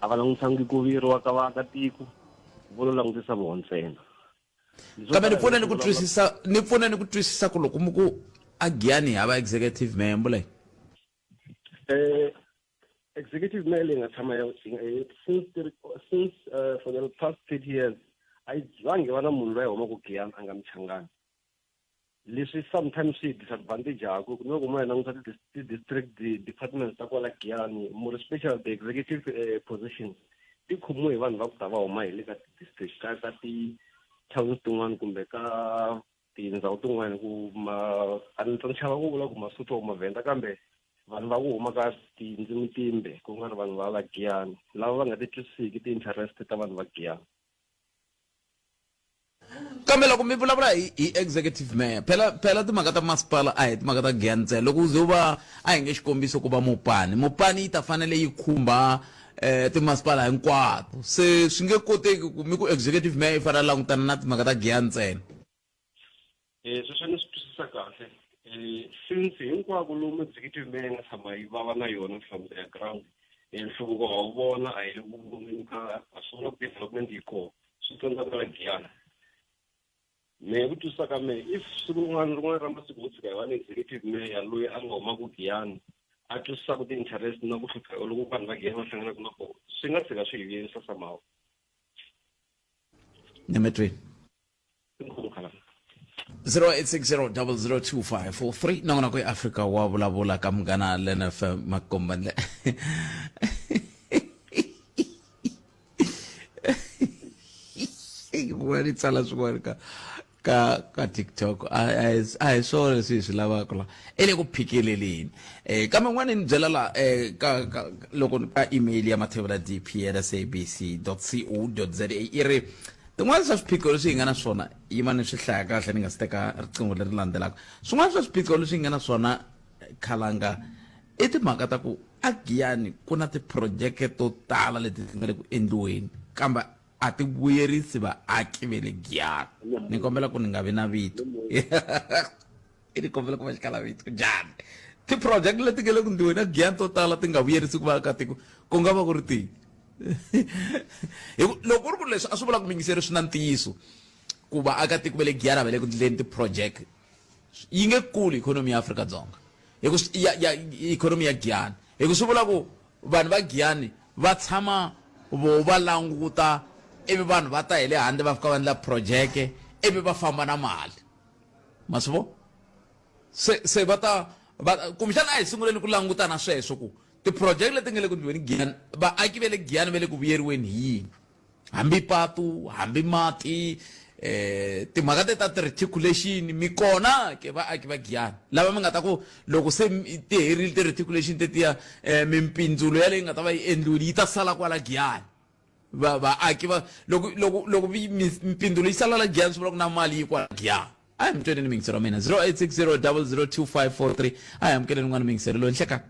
a va langutisangi ku vuyeriwa ka vaakatiko vo lo langutisa voho ntsena kambe ni pfune ni ku twisisa ni pfune ni ku twisisa ku loko mi ku A Giyani hi hava executive mayor mbule? Eh executive mayor leyi nga tshama ya since since for the past 30 years a yi zangi va na munhu loyi a humaka Giyani a nga Mchangani. Leswi sometimes swi hi disadvantage-aku ni loko mo ya languta ti-district departments ta kwala Giyani more special the executive positions ti khomiwe hi vanhu va ku ta va huma hi le ka ti-district ka ka ti-towns tin'wana kumbe ka tindhawu tin'wana ku ma a ni ni chava ku vula ku Masotho or Mavhenda kambe vanhu va ku huma ka tindzimi timbe ku nga ri vanhu va la Giyani lava va nga ti twisisiki ti-interest ta vanhu va Giyani. Kambe loko mi vulavula hi, hi executive mayor phela phela timhaka ta masipala a hi timhaka ta Giyani ntsena loko u ze u va a hi nge xikombiso ku va mupani mupani yi ta fanele yi khumba eh timasipala hinkwato se swi nge koteki ku mi ku executive mayor yi fanele a langutana na timhaka ta Giyani ntsena. Eh sweswo ni swi twisisa kahle eh since hinkwako lomu executive mayor yi nga tshama yi vava na yona from their ground eh nhluvuko ha wu vona a hi le ku voneni ka a swi vona ku development yi kona swi tsandza kwala Giyani. Mehe ku twisisa ka mehe if siku rin'wana rin'wana ra masiku ho tshuka hi va na executive mayor loyi a nga humaka Giyani a twisisaka ti-interest na ku hlupheka loku vanhu va Giyani va hlanganaka na kona swi nga tshika swi hi vuyerisa somehow. Nyametweni. Inkomu khalanga. 0860002543 nongonoko ya Afrika wa vulavula ka Munghana Lene FM Makombandle. Kun'wana yi tsala swin'wana ka ka ka TikTok a a hi a hi swona leswi hi swi lavaka la i le ku phikeleleni eh kambe n'wana ni byela la eh ka ka loko ka email ya mathevula dp at sabc co za i ri tin'wana swa swiphiqo leswi hi nga na swona yima ni swi hlaya kahle ni nga si teka riqingho leri landzelaka swin'wana swa swiphiqo leswi hi nga na swona khalanga I timhaka ta ku a Giyani ku na tiphurojeke to tala leti ti nga le ku endliweni kambe a ti vuyerisi vaaki ve le Giyani. Ni kombela ku ni nga vi na vito. I ni kombela ku va xikala vito. Njhani? Tiphurojeke leti nga le ku endliweni a Giyani to tala ti nga vuyerisi ku vaakatiko ku nga va ku ri tihi? Hi ku loko ku ri ku leswi a swi vula ku miyingiseri swi na ntiyiso ku vaakatiko va le Giyani a va le ku endleni tiphurojeke yi nge kuli ikhonomi ya Afrika-Dzonga. Hi ku ya ya ikhonomi ya Giyani. Hi ku swi vula ku vanhu va Giyani va tshama vo va languta ivi vanhu va ta hi le handle va fika va endla projeke ivi va famba na mali. Ma swi vo? Se se va ta va kumbexana a hi sunguleni ku languta na sweswo ku tiprojeke leti nga le ku endliweni Giyani vaaki va le Giyani va le ku vuyeriweni hi yini? Hambi patu, hambi mati, eh, timhaka te ta ti-reticulation mi kona ke vaaki va Giyani lava mi nga ta ku loko se ti herile ti-reticulation tetiya eh, mimpindzulo yaleyi nga ta va yi endliwile yi ta sala kwala Giyani. Va vaaki va loko loko loko mimpindzulo yi sala la Giyani swi vula ku na mali yi kwala Giyani. A hi mi tweneni miyingiselo wa mina 0860 002543 a hi amukeleni n'wana miyingiselo loyi nhlekani.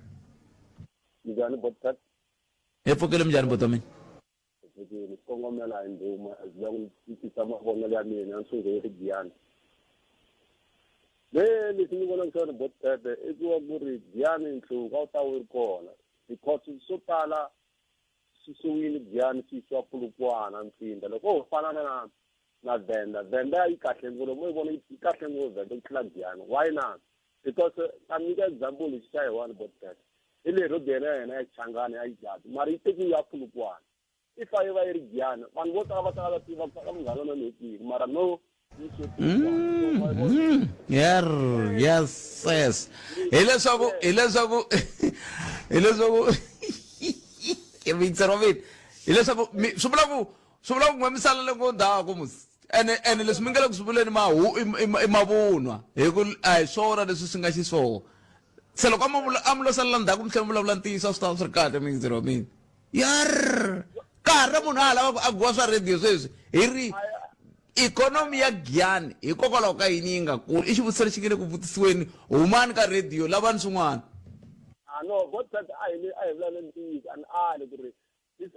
Njhani botcat? Hi pfukile minjhani buti wa mina? Ni kongomela hi ndhuma as la ku tisa mavonelo ya mina ni sungule Giyani. Me leswi ni vonaka swona bot Pepe i ku va ku ri Giyani nhluvuko a wu ta wu ri kona because swo tala swi suwile Giyani swi yisiwa Polokwane Ntsindza loko ho fana na na Venda Venda yi kahle ngopfu loko mo yi vona yi kahle ngopfu Venda ku tlula Giyani why na because ta mi nyika example lexi xa yi one bot Pepe hi le rhodeni ya hina ya Xichangani ya Ijatu mara yi tekiwe ya Polokwane if a yi va yi ri Giyani vanhu vo tala va ta va tiva ka Munghana Lonene hi kwihi mara no Yer, yes, yes. Hileswaku, hileswaku, hileswaku, miyingiseri wa mina, hileswaku swi vula ku, swi vula ku n'we mi salele ngo ndzhaku musi. Ene, ene leswi mi nga le ku swi vuleni mahu i mavunwa, hi ku a hi swona leswi swi nga xiswona. Se loko a mo vula, a mi lo salela ndzhaku mi tlhela mi vulavula ntiyiso a swi ta va swi ri kahle muyingiseri wa mina. Yarr! Ka ha ri na munhu a ha lavaka ku agiwa swa radio sweswi hi ri ikhonomi ya Giyani hikokwalaho ka yini yi nga kuli i xivutiso lexi nge le ku vutisiweni humani ka radio lavani swin'wana. Ah no, God said a hi a hi vulavuleni ntiyiso a ni ali ku ri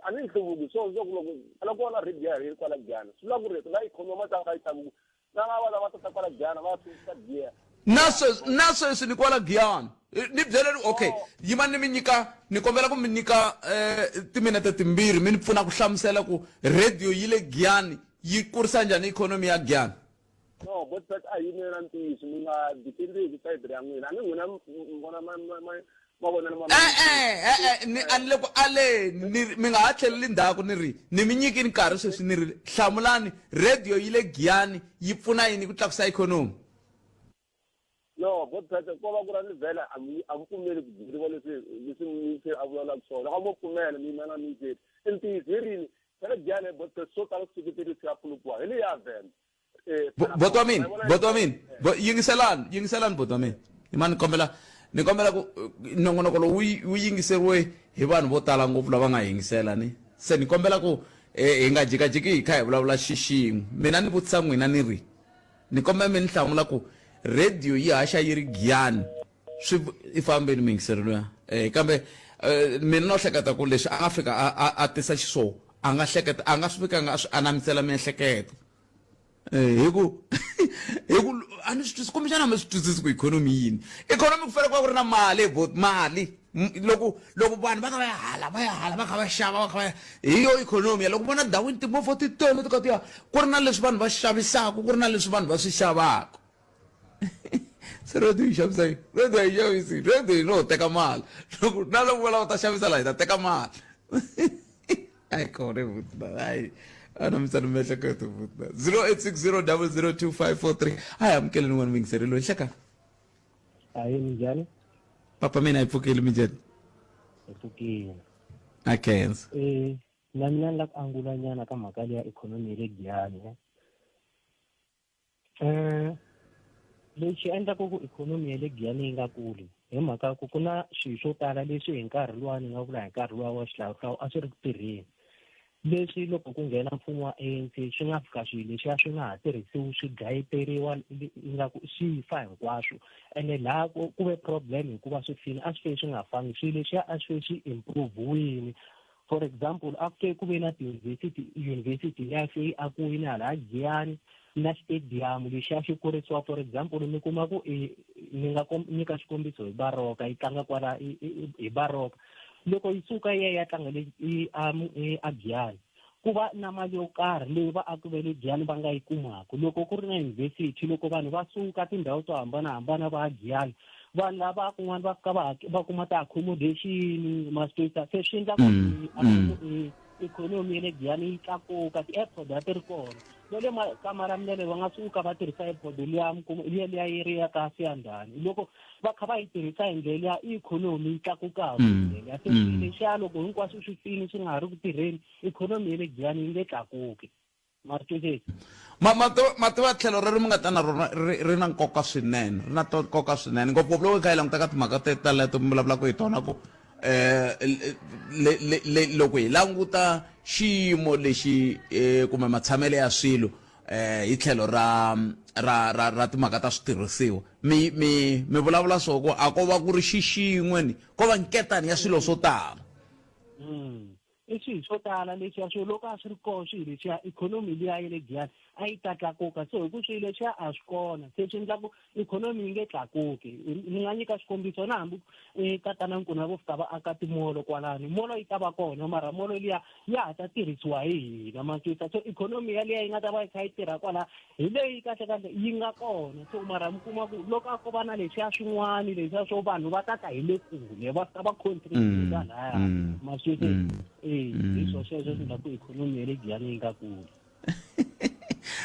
a ni nhluvuki swo swa ku loko loko vona radio ya yi ri kwala Giyani swi vula ku ri la ikhonomi va ta yi tlakuka na lava va va ta kwala Giyani va hluvukisa Giyani. Na sweswi na sweswi ni kwala Giyani ni byeleni okay yima ni mi nyika ni kombela ku mi nyika eh, timinete timbirhi mi ni pfuna ku hlamusela ku radio yi le Giyani yi kurisa njhani ikhonomi ya Giyani. No, bot a yi na ntiyiso mi nga defendeki side ya n'wina. A ni n'wina mi vona mavonelo ma E-e, e-e, ni a ni le ku aleni ni mi nga ha tlheleli ndzhaku ni ri ni mi nyikini nkarhi sweswi ni ri hlamulani radio yi le Giyani yi pfuna yini ku tlakusa ikhonomi. No, bot ko va ku ri ni vhela a mi a mi pfumeli ku byeriwa leswi leswi mi a vulavulaka swona. Loko mo pfumela mi yima na mi i ntiyiso hi rini phela Giyani bot swo tala swi suketerisiwa pulukiwa hi le ya Venda. Boti wa mina, boti wa mina, yingiselani, yingiselani boti wa mina. Ima ni kombela ni kombela ku nongonoko lowu wu yingiseriwe hi vanhu vo tala ngopfu lava nga yingisela ni. Se ni kombela ku hi nga jikajiki hi kha hi vulavula xi xin'we. Mina ni vutisa n'wina ni ri ni kombela mi ni hlamula ku radio yi haxa yi ri Giyani swi i fambeni muyingiseri luya kambe mina no hleketa ku leswi a nga fika a tisa xiswona a nga hleketa a nga swi fikanga a swi anamisela miehleketo. Hi ku hi ku a ni swi twisisi kumbexana a mi swi twisisi ku ikhonomi yini ikhonomi ku fanele ku va ku ri na mali bot mali loko loko vanhu va kha va ya hala va ya hala va kha va xava va kha va ya hi yo ikhonomi ya loko vona ndhawini timovha ti tele ti kha ti ya ku ri na leswi vanhu va swi xavisaka ku ri na leswi vanhu va swi xavaka se radio yi xavisa yini radio a yi xavisi radio yi no teka mali loko na loko va lava ta xavisa laha hi ta teka mali a yi kona vuti hayi anamisani miehleketo vuti 0860 002543 a hi amukeleni n'wana muyingiseri loyi hlekani. Ayi minjhani? Papa mina hi pfukile minjhani? Hi pfukile. A khensa. Eh, na mina ni la ku angula nyana ka mhaka leya ikhonomi ya le Giyani. Um lexi endlaka ku ikhonomi ya le Giyani yi nga kuli hi mhaka ku ku na swilo swo tala leswi hi nkarhi luwa ni nga vula hi nkarhi luwa wa xihlawuhlawu a swi ri ku tirheni leswi loko ku nghena mfumo wa ANC swi nga fika swilo leswiya swi nga ha tirhisiwi swi dlayeteriwa ingaku swi fa hinkwaswo ene laha ku ve problem hikuva swi file a swi fe swi nga fangi swilo leswiya a swi fe swi improve-wini. For example, a ku ku ve na ti-university university liya se yi akiwile hala Giyani na stadium lexiya xi kurisiwa. For example, mi kuma ku i ni nga nyika xikombiso hi Baroka yi tlanga kwala hi Baroka loko yi suka yi ya yi ya tlanga le a Giyani ku va na mali yo karhi leyi vaaki va le Giyani va nga yi kumaka. Loko ku ri na university loko vanhu va suka tindhawu to hambanahambana va ya Giyani vanhu lava kun'wana va fika va va kuma ti-accommodation ma swi twisisa se swi endla ku mm. ikhonomi ya le Giyani yi tlakuka ti-airport a ti ri kona va le ka Malamulele va nga suka va tirhisa airport liya liya liya yi ri ya ka Siyandhani loko va kha va yi tirhisa hi ndlela ya ikhonomi yi tlakukaka mm. ndlela se mm. lexiya loko hinkwaswo swi fini swi nga ha ri ku tirheni ikhonomi ya le Giyani yi nge tlakuki. Ma swi twisisa? Ma ma tiva ma tiva tlhelo rero mi nga ta na rona ri ri na nkoka swinene ri na nkoka swinene ngopfungopfu loko hi kha hi languta ka timhaka te teleto mi vulavulaka hi tona ku um le le le loko hi languta xiyimo lexi um kumbe matshamelo ya swilo um hi tlhelo ra ra ra ra timhaka ta switirhisiwa mi mi mi vulavula swo ku a ko va ku ri xi xin'we ni ko va nketani ya swilo swo tala. I swilo swo tala leswiya swo loko a swi ri kona swilo leswiya ikhonomi liya ya le Giyani a yi ta tlakuka. So hi ku swilo leswiya a swi kona se swi endla ku ikhonomi yi nge tlakuki. Ni nga nyika xikombiso na hambi tatana Nkuna vo fika va aka timolo kwalano molo yi ta va kona mara molo liya ya ha ta tirhisiwa hi hina ma twisisa. So ikhonomi yaliya yi nga ta va yi kha yi tirha kwala hi leyi kahle kahle yi nga kona so mara mi kuma ku loko a ko va na leswiya swin'wana leswiya swo vanhu va ta ta hi le kule va fika va contribute mm, laya mm, ma swi mm, eh hi swo sweswo swi endla ku ikhonomi ya le Giyani yi nga kuli.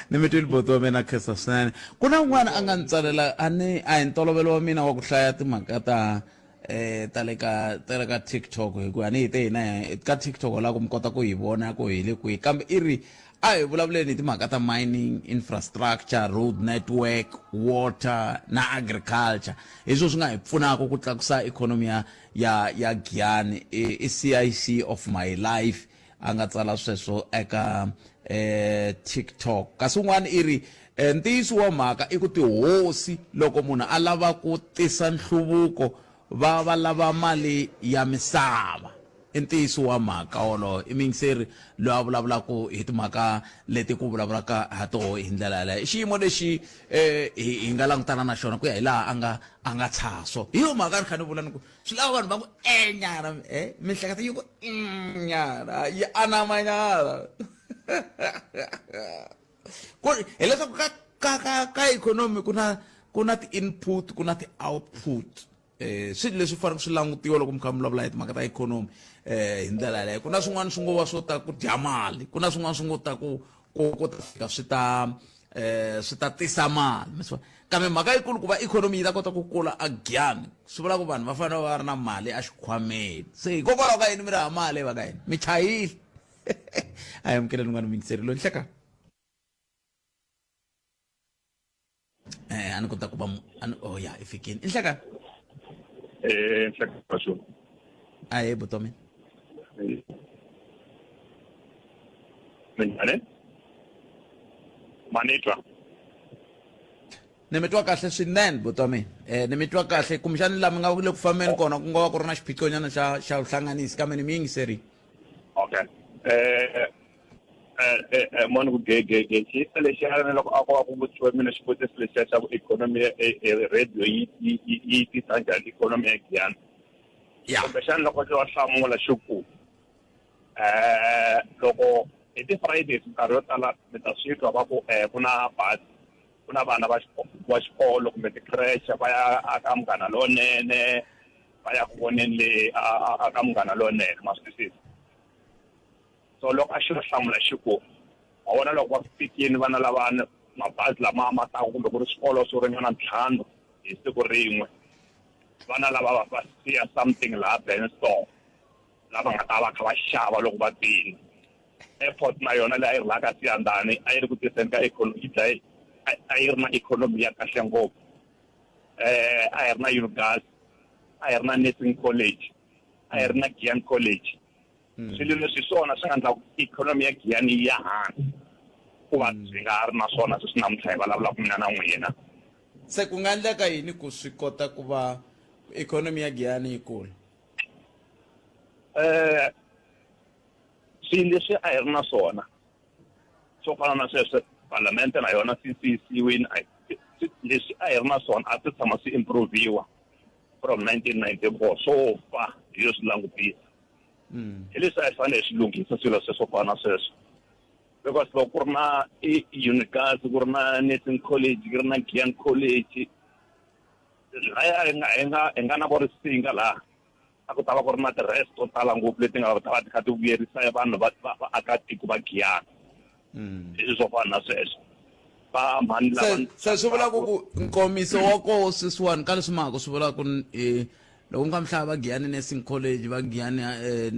Ni mi twile boti wa mina khensa swinene. Ku na un'wana a nga ni tsalela a ni a hi ntolovelo wa mina wa ku hlaya timhaka ta eh ta le ka ta le ka TikTok hikuva ni hi te hina ka TikTok la ku mi kota ku hi vona ku hi le kwihi kambe i ri a hi vulavuleni hi timhaka ta mining infrastructure road network water na agriculture hi swo swi nga hi pfunaka ku tlakusa ikhonomi ya ya ya Giyani i CIC of my life a nga tsala sweswo eka eh TikTok kasi un'wana i ri eh, ntiyiso wa mhaka i ku tihosi loko munhu a lava ku tisa nhluvuko va va lava mali ya misava i ntiyiso wa mhaka wolowo i muyingiseri loyi a vulavulaka hi timhaka leti ku vulavulaka ha toho hi ndlela yaleyo i xiyimo lexi eh hi nga langutana na xona ku ya hi laha a nga a nga tshaha so hi yo mhaka ni kha ni vula ni ku swi lava vanhu va ku enyana e miehleketo yi ku nyana yi anamanyana ku hileswaku ka. ka ka ka ikhonomi ku na ku na ti-input ku na ti-output eh swilo leswi faneleke swi langutiwa loko mi kha mi vulavula hi timhaka ta ikhonomi eh hi ndlela yaleyo ku na swin'wana swi ngo va swo ta ku dya mali ku na swin'wana swi ngo ta ku ku ku ta fika swi ta eh swi ta tisa mali mi swi vona? kambe mhaka yikulu ku va ikhonomi yi ta kota ku kula again swi vula ku vanhu va fanele va ri na mali exikhwameni se hikokwalaho ka yini mi ri hava mali va ka yini mi chayile a hi amukeleni un'wana muyingiseri loyi nhleka eh a ni kota ku va a ni oh ya i fikini i nhlekani eh nhlekani swo a hi butomi minjhani manitwa ni mi twa kahle swinene buti wa mina um ni mi twa kahle kumbexani laha mi nga le ku fambeni kona ku nga va ku ri na xiphiqonyana xa xa vuhlanganisi kambe ni mi yingiserile okay eh eh eh, eh moni ku gegege xiyisa lexiyana loko a ko va ku vutisiwe mina xivutiso lexiya xa ku ikhonomi ya eh, eh, radio yi yi yi yi tisa njhani ikhonomi ya Giyani ya kumbexana loko xo hlamula xi ku eh loko hi ti-fridays minkarhi yo tala mi ta swi twa va ku um ku na bazi ku na vana va va xikolo kumbe ti-creche va ya aka munghana lonene va ya ku voneni le aka munghana lonene ma swi twisisa so loko a xi hlamula xi ku wa vona loko va fikini vana lavani mabazi lama ma taka kumbe ku ri swikolo swo ringana ntlhanu hi siku rin'we vana lava va va siya something laha Benstone lava nga ta va kha va xava loko va tini airport na yona leyi a yi ri laha ka Siyandhani a yi ri ku tiseni ka ikhonomi yi dlaye a yi ri na ikhonomi ya kahle ngopfu eh a hi ri na Unigas a hi ri na nursing college a hi ri na Giyani college hmm. swilo leswi swona swi nga endla ku ikhonomi ya Giyani yi ya hansi ku va hmm. byi nga ha ri na swona sweswi namuntlha hi vulavulaka mina na n'wina se ku nga endleka yini ku swi kota ku va ikhonomi ya Giyani yi kula eh swilo leswi a hi ri na swona swo fana na sweswo palamende na yona since yi siyiwile leswi a hi ri na swona a swi tshama swi improviwa from 1994 swo fa hi yo swi langutisa mm. hi leswi a hi fanele hi swi lunghisa swilo sweswo fana na sweswo because loko ku ri na unigas ku ri na nursing college ku ri na gian college laya hi nga hi nga hi nga na vo risinga laha a ku ta va ku ri na ti-rest to tala ngopfu leti nga ta va ti kha ti vuyerisa vanhu va vaakatiko va Giyani mm. hi swo fana na sweswo va mhani lava se swi vula ku ku nkomiso wa koho sweswiwani ka leswi mhaka swi vula ku eh, loko nga mhlava va Giyani Nursing College va Giyani eh,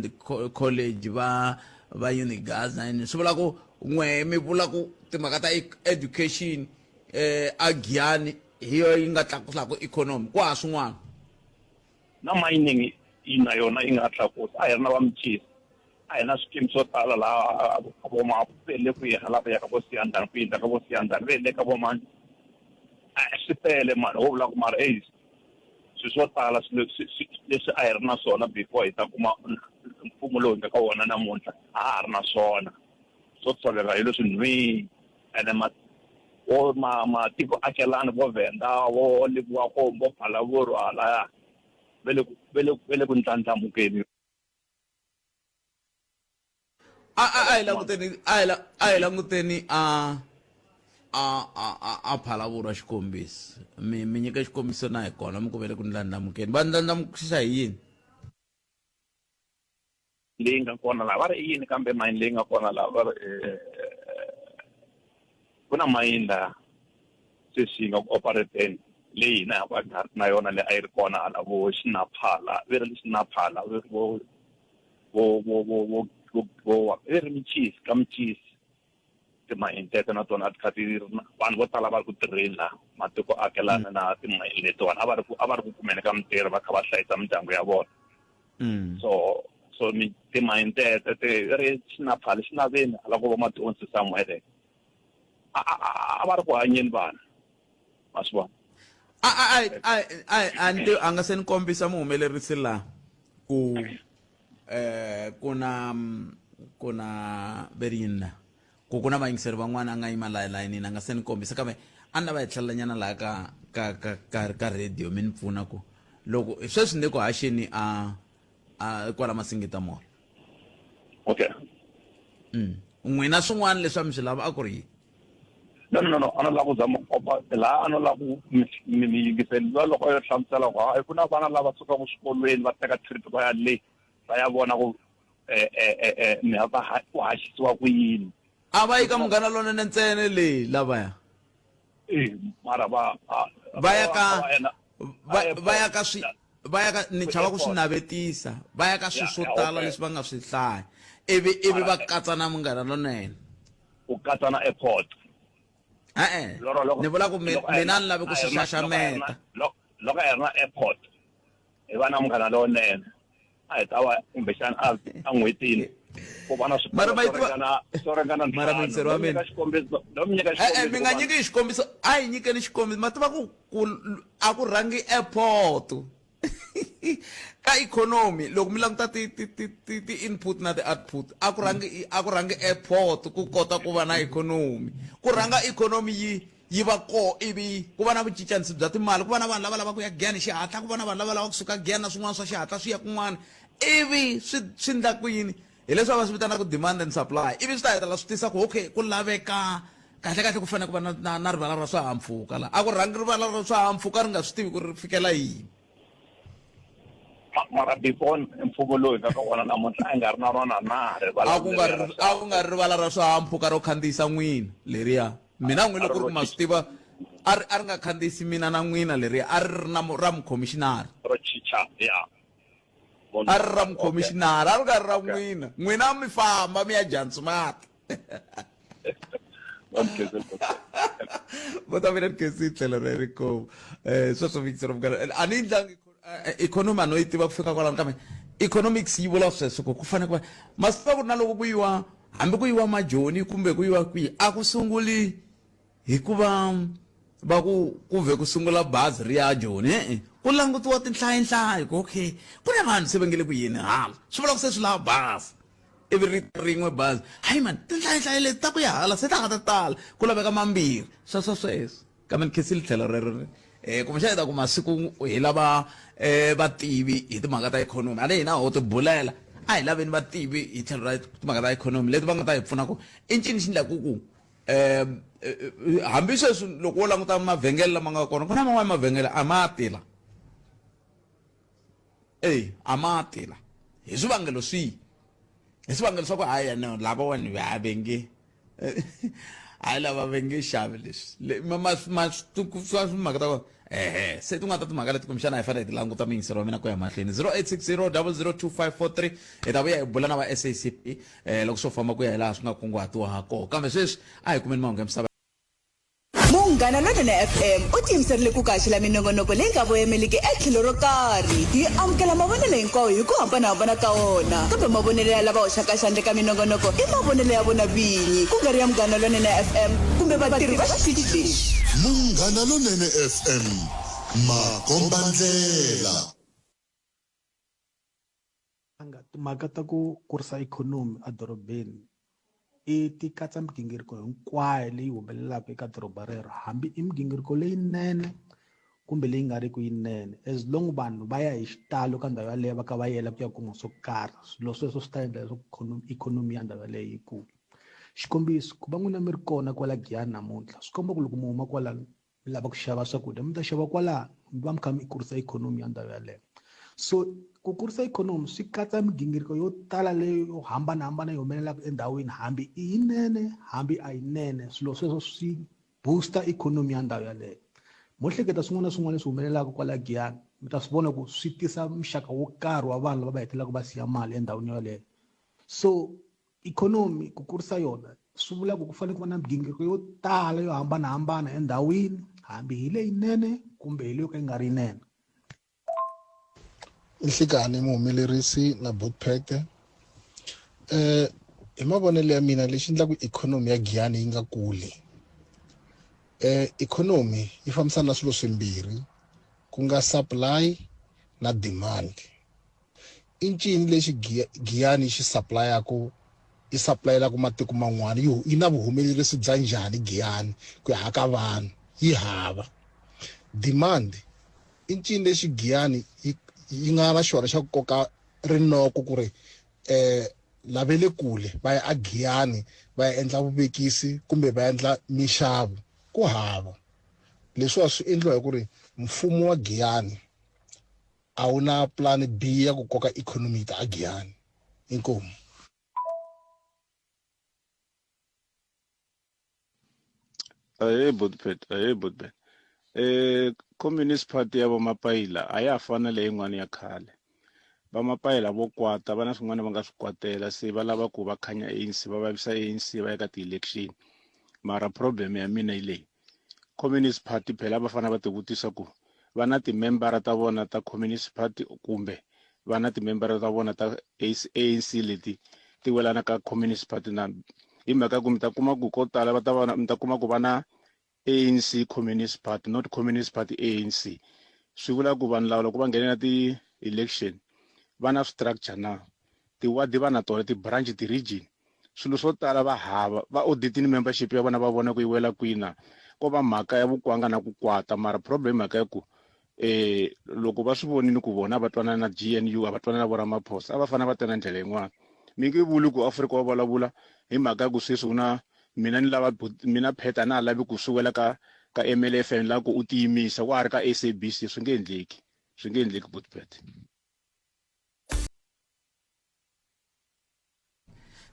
College va va Unigas na yini swi vula ku n'we mi vula ku timhaka ta education eh a Giyani hi yo yi nga tlakusaka ikhonomi ku ha swin'wana Na mining yi na yona yi nga tlakusa. A hi ri na va Mchisi, a hi na swikimi swo tala laha vo ma ve le kwihi hala va ya ka vo Siyandhani ku yindza ka vo Siyandhani ve le ka vo mani. Swi tele mani ho vula ku mara eyi swilo swo tala swilo leswi a hi ri na swona before hi ta kuma mfumo lowu hi nga ka wona namuntlha a ha ha ri na swona. Swo tshovela hi leswi nhwii ene ma vo ma matiko akelani vo Venda vo Lebowakgomo vo Phalaborwa halaya ve le ku ve le ve le ku ndlandlamukeni. A a a hi languteni a hi a hi languteni a a a a a Phalaborwa xikombiso mi mi nyika xikombiso na hi kona mi ku ve le ku ndlandlamukeni va ndlandlamukisa hi yini? Leyi nga kona laha va ri i yini kambe mayini leyi nga kona laha va ri eh, ku na mayini laha sweswi yi nga ku operateni leyi hina hi va nga ri na yona leyi a yi ri kona hala vo xinaphala ve ri xinaphala ve ri vo vo vo vo vo vo vo ve ri michisi ka michisi timayini teto na tona a ti kha ti ri vanhu vo tala va ri ku tirheni laha matiko akelana na timayini letiwani a va ri ku a va ri ku kumeni ka mintirho va kha va hlayisa mindyangu ya vona mm. so so mi timayini teto ti ri xinaphali xinaveni hala ko va matonsi somewhere a a va ri ku hanyeni vanhu ma swi vona a a a a a ni a nga se ni kombisa muhumelerisi laha ku eh ku na ku na veri yini la ku ku na vayingiseri van'wana a nga yima laha layinini a nga se ni kombisa kambe a ni lava hi tlhelelanyana laha ka ka ka ka ka radio mi ni pfuna ku loko sweswi ni le ku haxeni a a kwala Masingita Mall okay mm. N'wina swin'wana leswi a mi swi lava a ku ri yini? No no no, a no lava ku zama ku kopa laha a no lava ku mi mi yingiseli luya loko a yo hlamusela ku hayi ku na vana lava sukaka swikolweni va teka trip va ya le va ya vona ku eh eh eh, eh mi va ku haxisiwa ku yini. A va yi ka Munghana Lonene ntsena le lavaya. Eh mara va va ya ka va ya ka swi va ya ka ni chava ku swi navetisa va ya ka swilo swo tala leswi va nga swi hlaya ivi ivi va katsa na Munghana Lonene. Ku katsa na airport. E-e ni vula ku mina ni lave ku swi xaxameta. Loko a hi ri na airport hi va na Munghana Lowunene a hi ta va kumbexana a en'hwetini ku va na swikolo swo ringana swo ringana mara muyingiseri wa mina xikombiso no mi nyika xikombiso mi nga nyiki xikombiso a hi nyikeni xikombiso ma tiva ku ku a ku rhangi airport ka ikhonomi loko mi languta ti ti ti ti ti input na ti output a ku rhangi a ku rhangi airport ku kota ku va na ikhonomi ku rhanga ikhonomi yi yi va koho ivi ku va na vucincanisi bya timali ku va na vanhu lava lavaka ku ya Giyani hi xihatla ku va na vanhu lava lavaka kusuka Giyani na swin'wana swa xihatla swi ya kun'wana ivi swi swi ndla ku yini hi leswi va swi vitanaka demand and supply ivi swi ta hetelela swi tisa ku okay ku laveka kahle kahle ku fanele ku va na, na, na rivala ra swihahampfhuka la a ku rhangi rivala ra swihahampfhuka ri nga swi tivi ku ri fikela yini mara before mfumo lowu hi nga ka wona namuntlha a nga ri na rona na rivala a ku nga ri a ku nga ri rivala ra swihahampfhuka ro khandziyisa n'wina leriya mina n'wina loko ri ku ma swi tiva a ri a ri nga khandziyisi mina na n'wina leriya a ri ri na ra mukhomishinari ro chicha ya a ri ra mukhomishinari a ri nga ri ra n'wina n'wina mi famba mi ya jansi mati vo ta mina ni khensi tlhelo reri ko um sweswo vhikisi ra munghana a ni yi ndlangi ikhonomi a no yi tiva ku fika kwalano kambe economics yi vula sweswo ku ku fanele ku va masiku ku ri na loko ku yiwa hambi ku yiwa majoni kumbe ku yiwa kwihi a ku sunguli hikuva va ku ku vhe ku sungula bazi ri ya joni e-e ku langutiwa tinhlayinhlayi ku okay ku na vanhu se va nge le ku yeni hala swi vula ku se swi lava bazi ivi ri rin'we bazi hayi mani tinhlayinhlayi leti ta ku ya hala se ta ha ta tala ku laveka mambirhi sweswo sweswo kambe ni khensile tlhelo rero um kumbexana hi ta kuma siku hi lava um vativi hi timhaka ta ikhonomi a ni hina ho tibulela a hi laveni vativi hi tlhelo ra timhaka ta ikhonomi leti va nga ta hi pfuna ku i ncini xi ndlaku ku um hambi sweswi loko wo languta mavhengele lama nga kona ku na man'wana mavhengele a ma tila Ey a ma tila hi swivangelo swihi hi swivangelo swa ku hayi no lavawani va ve nge hayi lava ve nge xavi leswi ma mhaka ta kona ehe se tin'wana ta timhaka leti kumbexana hi fanele hi ti languta muyingiseri wa mina ku ya mahlweni 0860 002543 hi ta vuya hi bula na va SACP eh loko swo famba ku ya hi laha swi nga kunguhatiwa ha kona kambe sweswi a hi kumeni mahungu ya misava Munghana Lonene FM u tiyimiserile ku kaxela minongonoko leyi nga voyemeliki etlhelo ro karhi. Hi amukela mavonelo hinkwawo hi ku hambanahambana ka wona, kambe mavonelo ya lava hoxaka xandla eka minongonoko i mavonelo ya vona vinyi, ku nga ri ya Munghana Lonene FM kumbe vatirhi va xitichi lexi. Munghana Lonene FM, makombandlela. Timhaka ta ku kurisa ikhonomi edorobeni i ti katsa migingiriko hinkwayo leyi humelelaka eka doroba rero hambi i migingiriko leyinene kumbe leyi nga riki yinene as long vanhu va ya hi xitalo ka ndhawu yaleyo va kha va yela ku ya kuma swo karhi swilo sweswo swi ta endla leswaku ikhonomi ya ndhawu yaleyo yi kula xikombiso ku va n'wina mi ri kona kwala Giyani namuntlha swi komba ku loko mi huma kwalano mi lava ku xava swakudya mi ta xava kwalano mi va mi kha mi kurisa ikhonomi ya ndhawu yaleyo so ku kurisa ikhonomi swi katsa migingiriko yo tala leyi yo hambanahambana yi humelelaka endhawini hambi i yinene hambi a yinene swilo sweswo swi booster ikhonomi ya ndhawu yaleyo mo hleketa swin'wana na swin'wana leswi humelelaka kwala Giyani mi ta swi vona ku swi tisa muxaka wo karhi wa vanhu lava va hetelelaka va siya mali endhawini yoleyo so Ikhonomi ku kurisa yona swi vula ku ku fanele ku va na migingiriko yo tala yo hambanahambana endhawini hambi hi leyinene kumbe hi leyo ka yi nga ri yinene. I nhlikani muhumelerisi na Botpete eh hi mavonelo ya mina lexi endlaku ikhonomi ya Giyani yi nga kuli eh ikhonomi yi fambisana na swilo swimbirhi ku nga supply na demand I ncini lexi Giyani yi xi sapulayaku yi sapulayelaku matiko man'wana? Yi yi na vuhumelerisi bya njhani Giyani ku ya aka vanhu? Yi hava. Demand I ncini lexi Giyani yi yi nga na xona xa ku koka rinoko ku ri lava le kule va ya a Giyani va ya endla vuvekisi kumbe va endla minxavo? Ku hava. Leswiwa swi endliwa hi ku ri mfumo wa Giyani a wu na plan B ya ku koka ikhonomi yi ta aGiyani. Inkomu. Ahee Botpet, ahee Botpet. Eh Communist Party ya Vamapayila a ya ha fani na leyin'wana ya khale. Vamapayila vo kwata va na swin'wana va nga swi kwatela se va lava ku va khanya ANC va vavisa ANC va ya ka ti-election. Mara problem ya mina yi leyi, Communist Party phela va fanele va tivutisa ku va na timembara ta vona ta Communist Party kumbe va na timembara ta vona ta ANC leti ti welana ka Communist Party na hi mhaka ku mi ta kuma ku ko tala va ta va mi ta kuma ku va na ANC Communist Party not Communist Party ANC swi vula ku vanhu lava loko va nghenela ti-election va na structure na tiwadi va na tona ti-branch ti-region swilo swo tala va hava va auditini membership ya vona va vona ku yi wela kwihi na ko va mhaka ya vukwanga na ku kwata mara problem mhaka ya ku eh loko va swi vonile ku vona va twanana na GNU a va twanana vo Ramaphosa a va fanele va tana ndlela yin'wana mi nge vuli ku Afrika wa vulavula hi mhaka ya ku sweswi u na mina ni lava mina Peta na ha lavi ku swi wela ka ka MLFN la ku u tiyimisa wa ha ri ka SABC swi nge endleki swi nge endleki Botpet.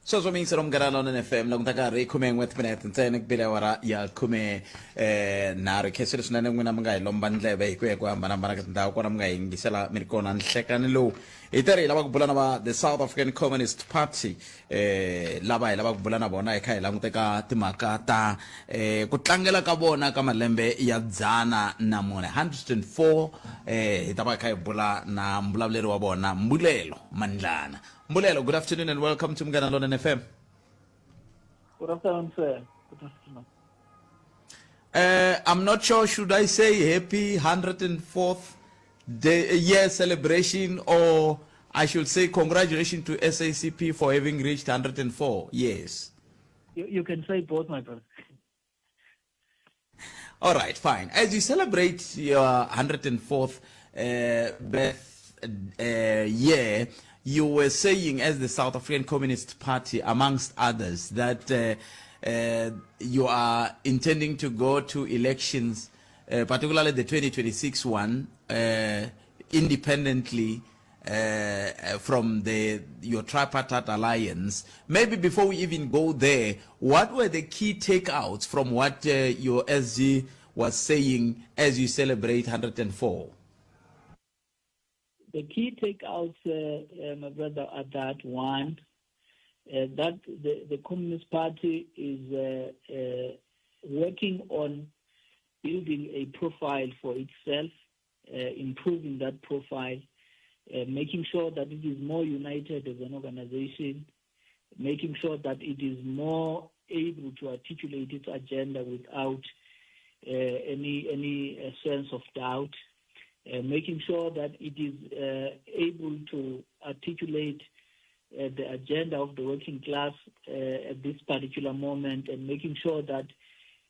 Sweswo mi yingisela Munghana Lonene FM loko ta karhi 11 timinete ntsena ku bile awara ya khume eh nharhu khensile swinene n'wina mi nga hi lomba ndleve hi ku ya ku hambanahambana ka tindhawu kona mi nga hi yingisela mi ri kona nhlekani lowu hi teri hi lava ku bula na va the South African Communist Party eh lava hi lava ku bula na vona hi kha hi languteka timhaka ta eh ku tlangela ka vona ka malembe ya 104 104 eh hi ta va hi kha hi bula na mbulavuleri wa vona Mbulelo Mandlana Mbulelo, good afternoon and welcome to Munghana Lonene FM. Good afternoon, sir. Good afternoon. I'm not sure, should I say happy 104th day, year celebration, or I should say congratulations to SACP for having reached 104 years? You can say both, my brother. All right, fine. As you celebrate your 104th birth year, you were saying as the South African Communist Party, amongst others, that you are intending to go to elections, particularly the 2026 one, independently from the your tripartite alliance. Maybe before we even go there, what were the key takeouts from what your SG was saying as you celebrate 104? The key takeouts, my brother, are that one, that the Communist Party is working on building a profile for itself, improving that profile, making sure that it is more united as an organization, making sure that it is more able to articulate its agenda without any sense of doubt, making sure that it is able to articulate the agenda of the working class at this particular moment, and making sure that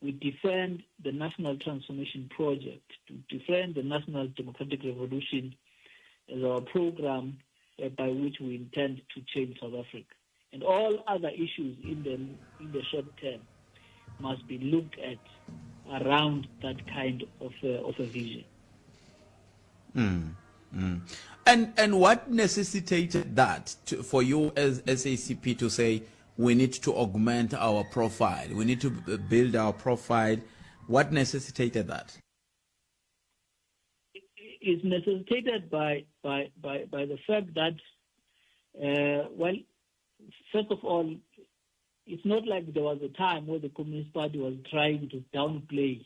we defend the National Transformation Project, to defend the National Democratic Revolution as our program by which we intend to change South Africa. And all other issues in the short term must be looked at around that kind of a vision. And what necessitated that for you as SACP to say we need to augment our profile, we need to build our profile? What necessitated that? It's necessitated by the fact that, well, first of all, it's not like there was a time where the Communist Party was trying to downplay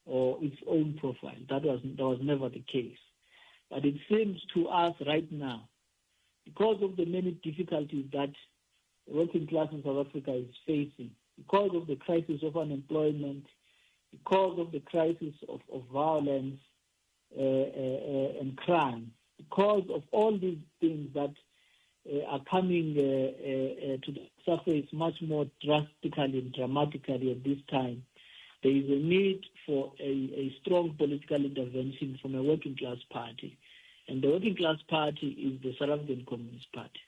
or its own profile. That was never the case. But it seems to us right now, because of the many difficulties that the working class in South Africa is facing, because of the crisis of unemployment, because of the crisis of violence and crime, because of all these things that are coming to the surface much more drastically and dramatically at this time, there is a need for a strong political intervention from a working class party. And the working class party is the South African Communist Party.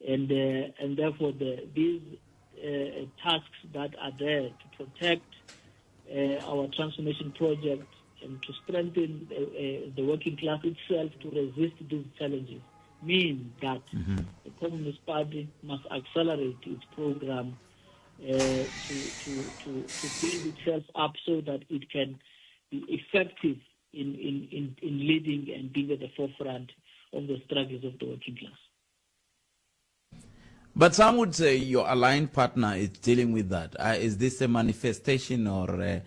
And therefore these tasks that are there to protect uh, our transformation project and to strengthen uh, uh, the working class itself to resist these challenges mean that mm-hmm. the Communist Party must accelerate its program uh, to, to, to, to build itself up so that it can be effective in, in, in, in leading and being at the forefront of the struggles of the working class. But some would say your aligned partner is dealing with that. Uh, is this a manifestation or a,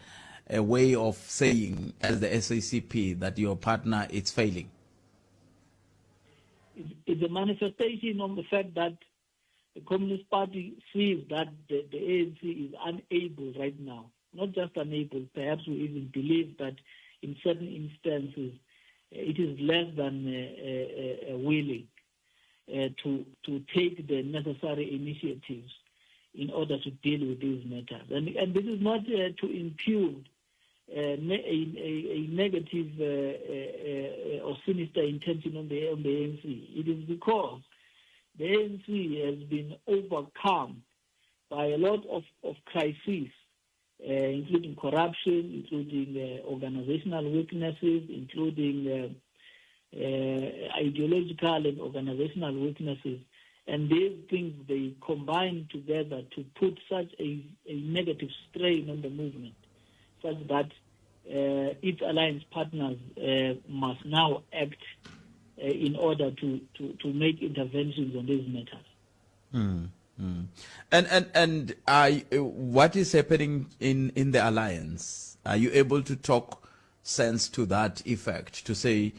a way of saying, as the SACP, that your partner is failing? It's a manifestation of the fact that the Communist Party sees that the, the ANC is unable right now. Not just unable, perhaps we even believe that in certain instances it is less than uh, uh, uh willing uh, to, to take the necessary initiatives in order to deal with these matters. And, and this is not uh, to impugn uh, ne a, a, negative uh, uh, uh, or sinister intention on the, on the ANC. It is because the ANC has been overcome by a lot of, of crises, uh, including corruption, including uh, organizational weaknesses, including uh, ideological and organizational weaknesses. And these things, they combine together to put such a, a negative strain on the movement, such that uh, its alliance partners uh, must now act uh, in order to, to, to make interventions on these matters. Mm, mm. And and and I, what is happening in, in the alliance? Are you able to talk sense to that effect to say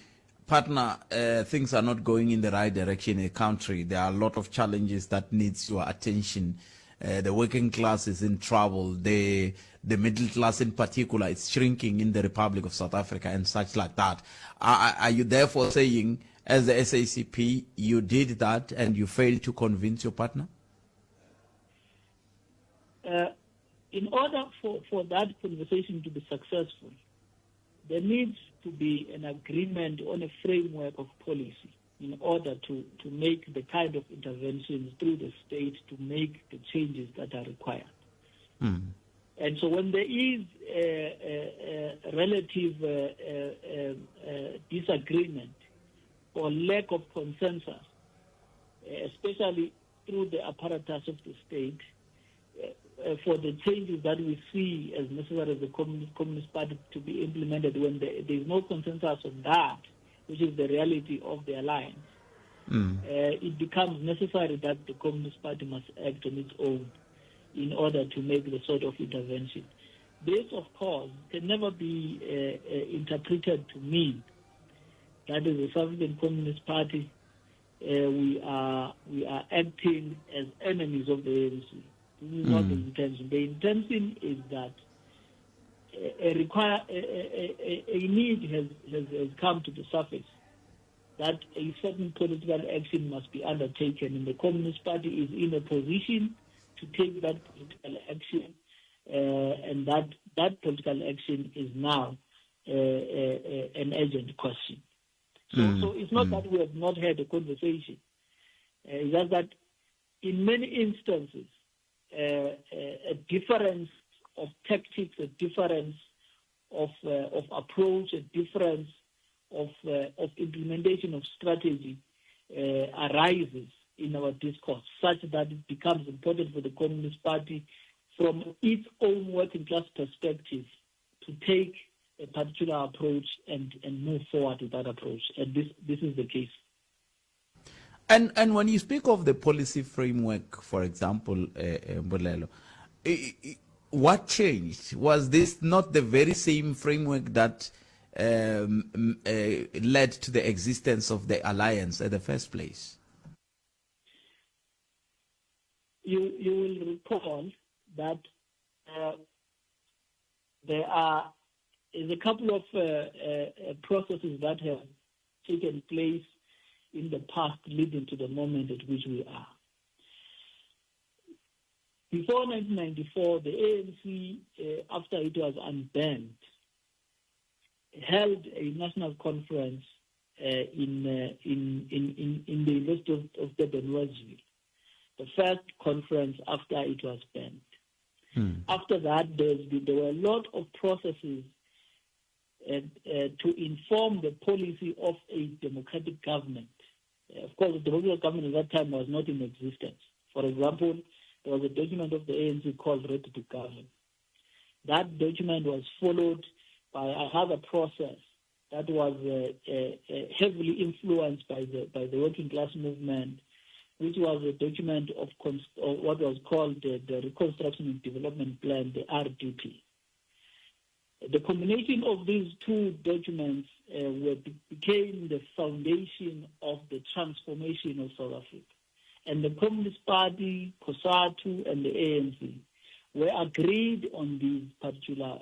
partner, uh, things are not going in the right direction in the country. There are a lot of challenges that needs your attention. Uh, the working class is in trouble. The the middle class in particular is shrinking in the Republic of South Africa and such like that. Are, are you therefore saying, as the SACP, you did that and you failed to convince your partner? Uh, in order for, for that conversation to be successful, there needs to be an agreement on a framework of policy in order to, to make the kind of interventions through the state to make the changes that are required. Mm. And so when there is a, a, a relative uh, uh, uh, disagreement or lack of consensus, especially through the apparatus of the state, uh, for the changes that we see as necessary as the Communist, Communist Party to be implemented when there, there is no consensus on that, which is the reality of the alliance, mm. uh, it becomes necessary that the Communist Party must act on its own in order to make the sort of intervention. This, of course, can never be uh, uh, interpreted to mean that is the South African Communist Party uh, we are we are acting as enemies of the ANC. This is mm. not the mm. intention. The intention is that a, a require a, a, a need has, has, has come to the surface that a certain political action must be undertaken, and the Communist Party is in a position to take that political action, uh, and that that political action is now uh, uh, an urgent question. So, mm. so it's not mm. that we have not had a conversation. Uh, it's just that in many instances, uh, a difference of tactics, a difference of, uh, of approach, a difference of, uh, of implementation of strategy uh, arises in our discourse, such that it becomes important for the Communist Party from its own working class perspective to take a particular approach and, and move forward with that approach. And this, this is the case. And, and when you speak of the policy framework, for example, uh, uh, what changed? Was this not the very same framework that um, uh, led to the existence of the alliance at the first place? You, you will recall that uh, there are is a couple of uh, uh, processes that have taken place in the past leading to the moment at which we are. Before 1994, the ANC, uh, after it was unbanned, held a national conference uh, in, uh, in, in, in, in the University of, of Durban Westville, the first conference after it was banned. After that, been, there were a lot of processes to inform the policy of a democratic government. Of course, the democratic government at that time was not in existence. For example, there was a document of the ANC called Ready to Govern. That document was followed by another process that was heavily influenced by the, by the working class movement, which was a document of, of what was called the, the Reconstruction and Development Plan, the RDP. The combination of these two documents were, became the foundation of the transformation of South Africa. And the Communist Party, COSATU, and the ANC were agreed on these particular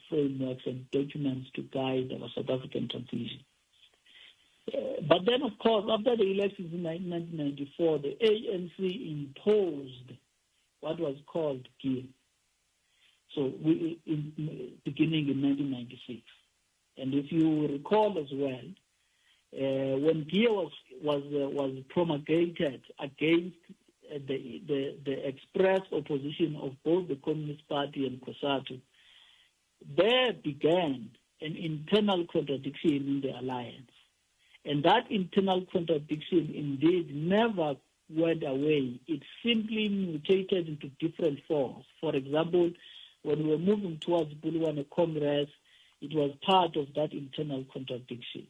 frameworks and documents to guide our South African transition. But then, of course, after the elections in 1994, the ANC imposed what was called GEAR. So, we, in, beginning in 1996. And if you recall as well, when GEAR was, was, was promulgated against the, the, the express opposition of both the Communist Party and COSATU, there began an internal contradiction in the alliance. And that internal contradiction indeed never went away. It simply mutated into different forms. For example, when we were moving towards Bulawayo Congress, it was part of that internal contradiction.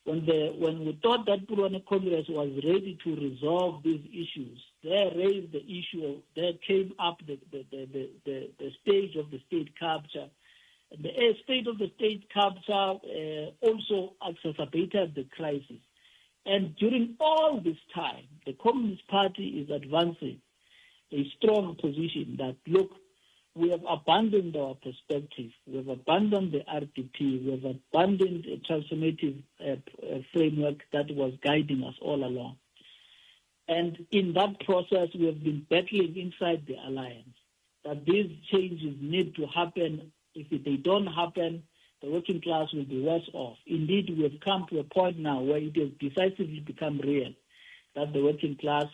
When, the, when we thought that Bulawayo Congress was ready to resolve these issues, there raised the issue, of, there came up the, the, the, the, the, stage of the state capture. And the state of the state capture also exacerbated the crisis. And during all this time, the Communist Party is advancing a strong position that, look, we have abandoned our perspective. We have abandoned the RDP. We have abandoned a transformative framework that was guiding us all along. And in that process, we have been battling inside the alliance that these changes need to happen. If they don't happen, the working class will be worse off. Indeed, we have come to a point now where it has decisively become real that the working class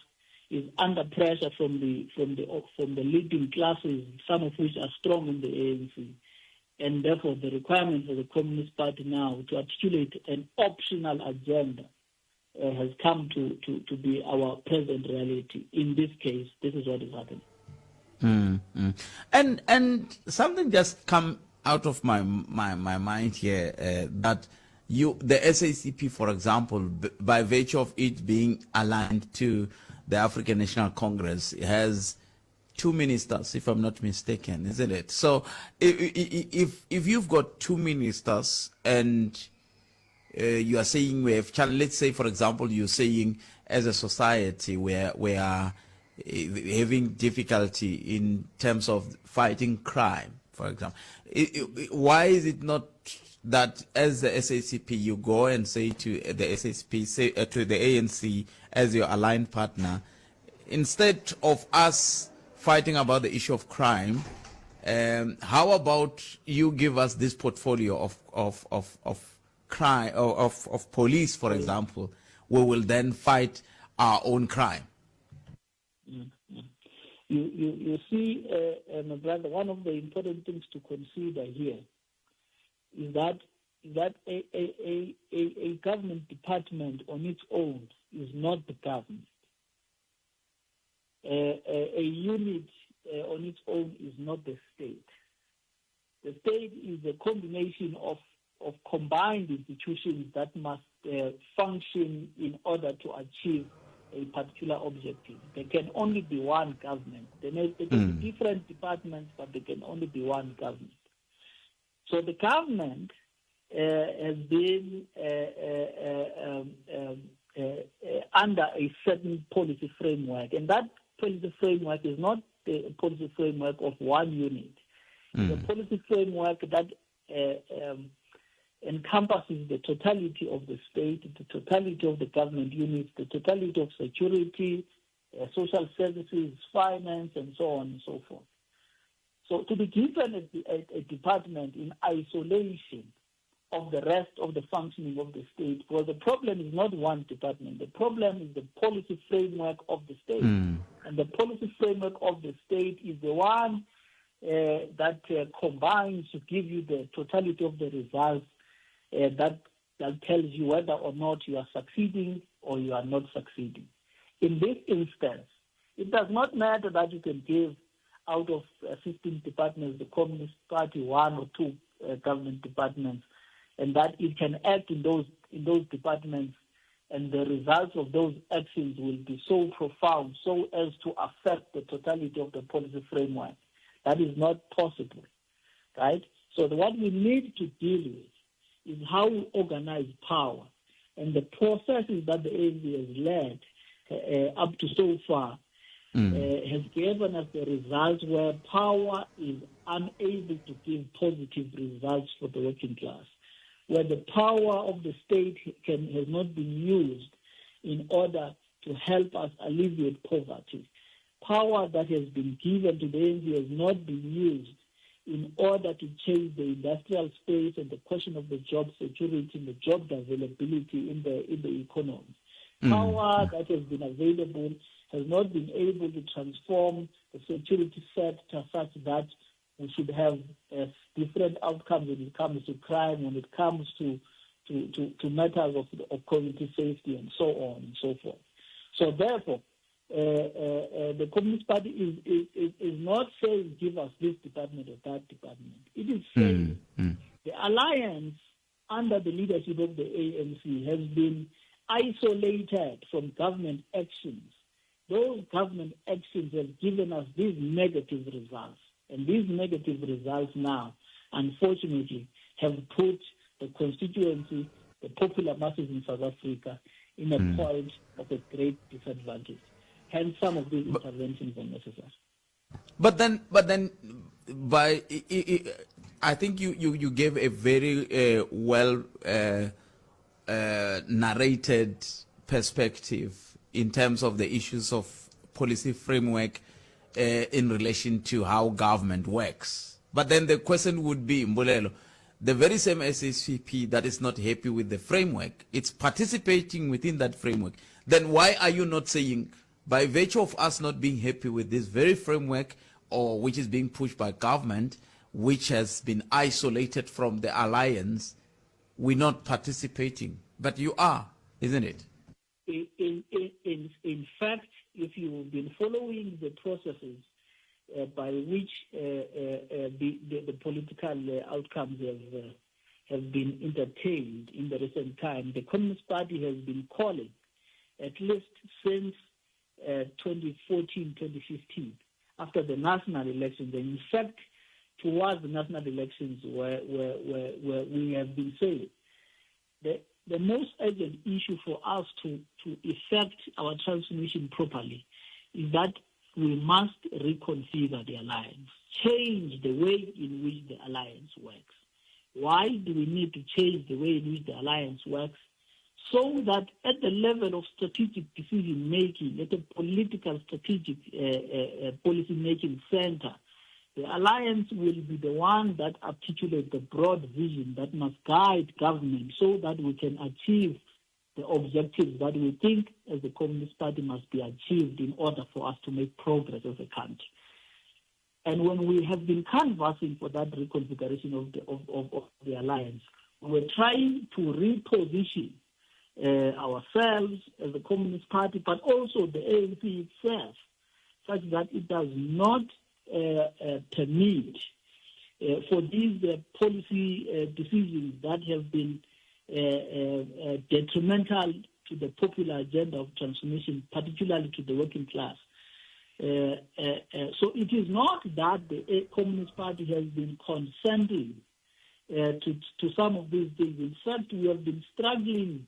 is under pressure from the from the from the leading classes, some of which are strong in the ANC. And therefore, the requirement for the Communist Party now to articulate an optional agenda has come to, to, to be our present reality. In this case, this is what is happening. Mm, And and something just come out of my my, my mind here that you the SACP, for example, by virtue of it being aligned to the African National Congress, has two ministers, if I'm not mistaken, isn't it? So if if, if you've got two ministers and you are saying we have let's say for example you're saying as a society where we are having difficulty in terms of fighting crime for example why is it not that as the SACP you go and say to the SACP say to the ANC as your aligned partner instead of us fighting about the issue of crime um, how about you give us this portfolio of of of of crime of of police for example we will then fight our own crime mm-hmm. You, you, you see, my brother, one of the important things to consider here is that that a, a, a, a, government department on its own is not the government. A, a, a unit on its own is not the state. The state is a combination of, of combined institutions that must function in order to achieve a particular objective. There can only be one government. There, may, there can be different departments, but there can only be one government. So the government has been under a certain policy framework, and that policy framework is not the policy framework of one unit. The policy framework that encompasses the totality of the state, the totality of the government units, the totality of security, social services, finance, and so on and so forth. So to be given a, a, a department in isolation of the rest of the functioning of the state, because the problem is not one department. The problem is the policy framework of the state. And the policy framework of the state is the one uh, that uh, combines to give you the totality of the results uh, that, that tells you whether or not you are succeeding or you are not succeeding. In this instance, it does not matter that you can give out of uh, 15 departments, the Communist Party one or two uh, government departments, and that it can act in those in those departments, and the results of those actions will be so profound so as to affect the totality of the policy framework. That is not possible, right? So the, what we need to deal with is how we organize power and the processes that the ANC has led uh, up to so far mm. uh, has given us the results where power is unable to give positive results for the working class, where the power of the state can, has not been used in order to help us alleviate poverty. Power that has been given to the ANC has not been used in order to change the industrial space and the question of the job security and the job availability in the in the economy. Mm. Power that has been available has not been able to transform the security sector such that we should have uh, different outcomes when it comes to crime, when it comes to to, to, to matters of, of community safety and so on and so forth. So therefore, uh, uh, uh, the Communist Party is, is, is, not saying give us this department or that department. It is saying mm, mm. the alliance under the leadership of the ANC has been isolated from government actions. Those government actions have given us these negative results. And these negative results now, unfortunately, have put the constituency, the popular masses in South Africa, in a mm. point of a great disadvantage. Hence, some of these but, interventions are necessary. But then, but then, by I think you you, you gave a very uh, well uh, uh, narrated perspective in terms of the issues of policy framework uh, in relation to how government works. But then the question would be, Mbulelo, the very same SACP that is not happy with the framework, it's participating within that framework. Then why are you not saying, by virtue of us not being happy with this very framework, or which is being pushed by government, which has been isolated from the alliance, we're not participating? But you are, isn't it? In, in, in, in fact, if you've been following the processes uh, by which uh, uh, the, the, the, political outcomes have, have been entertained in the recent time, the Communist Party has been calling, at least since 2014, 2015, after the national elections, and in fact, towards the national elections where, where, where, where we have been saying the, the most urgent issue for us to, to effect our transformation properly is that we must reconfigure the alliance, change the way in which the alliance works. Why do we need to change the way in which the alliance works? So that at the level of strategic decision making, at the political strategic uh, uh, uh policy making center, the alliance will be the one that articulates the broad vision that must guide government so that we can achieve the objectives that we think as the Communist Party must be achieved in order for us to make progress as a country. And when we have been canvassing for that reconfiguration of the, of, of, of the alliance, we were trying to reposition uh, ourselves as the Communist Party, but also the ANC itself, such that it does not uh, uh, permit uh, for these uh, policy uh, decisions that have been uh, detrimental to the popular agenda of transformation, particularly to the working class. so it is not that the Communist Party has been consenting to, to some of these things. In fact, we have been struggling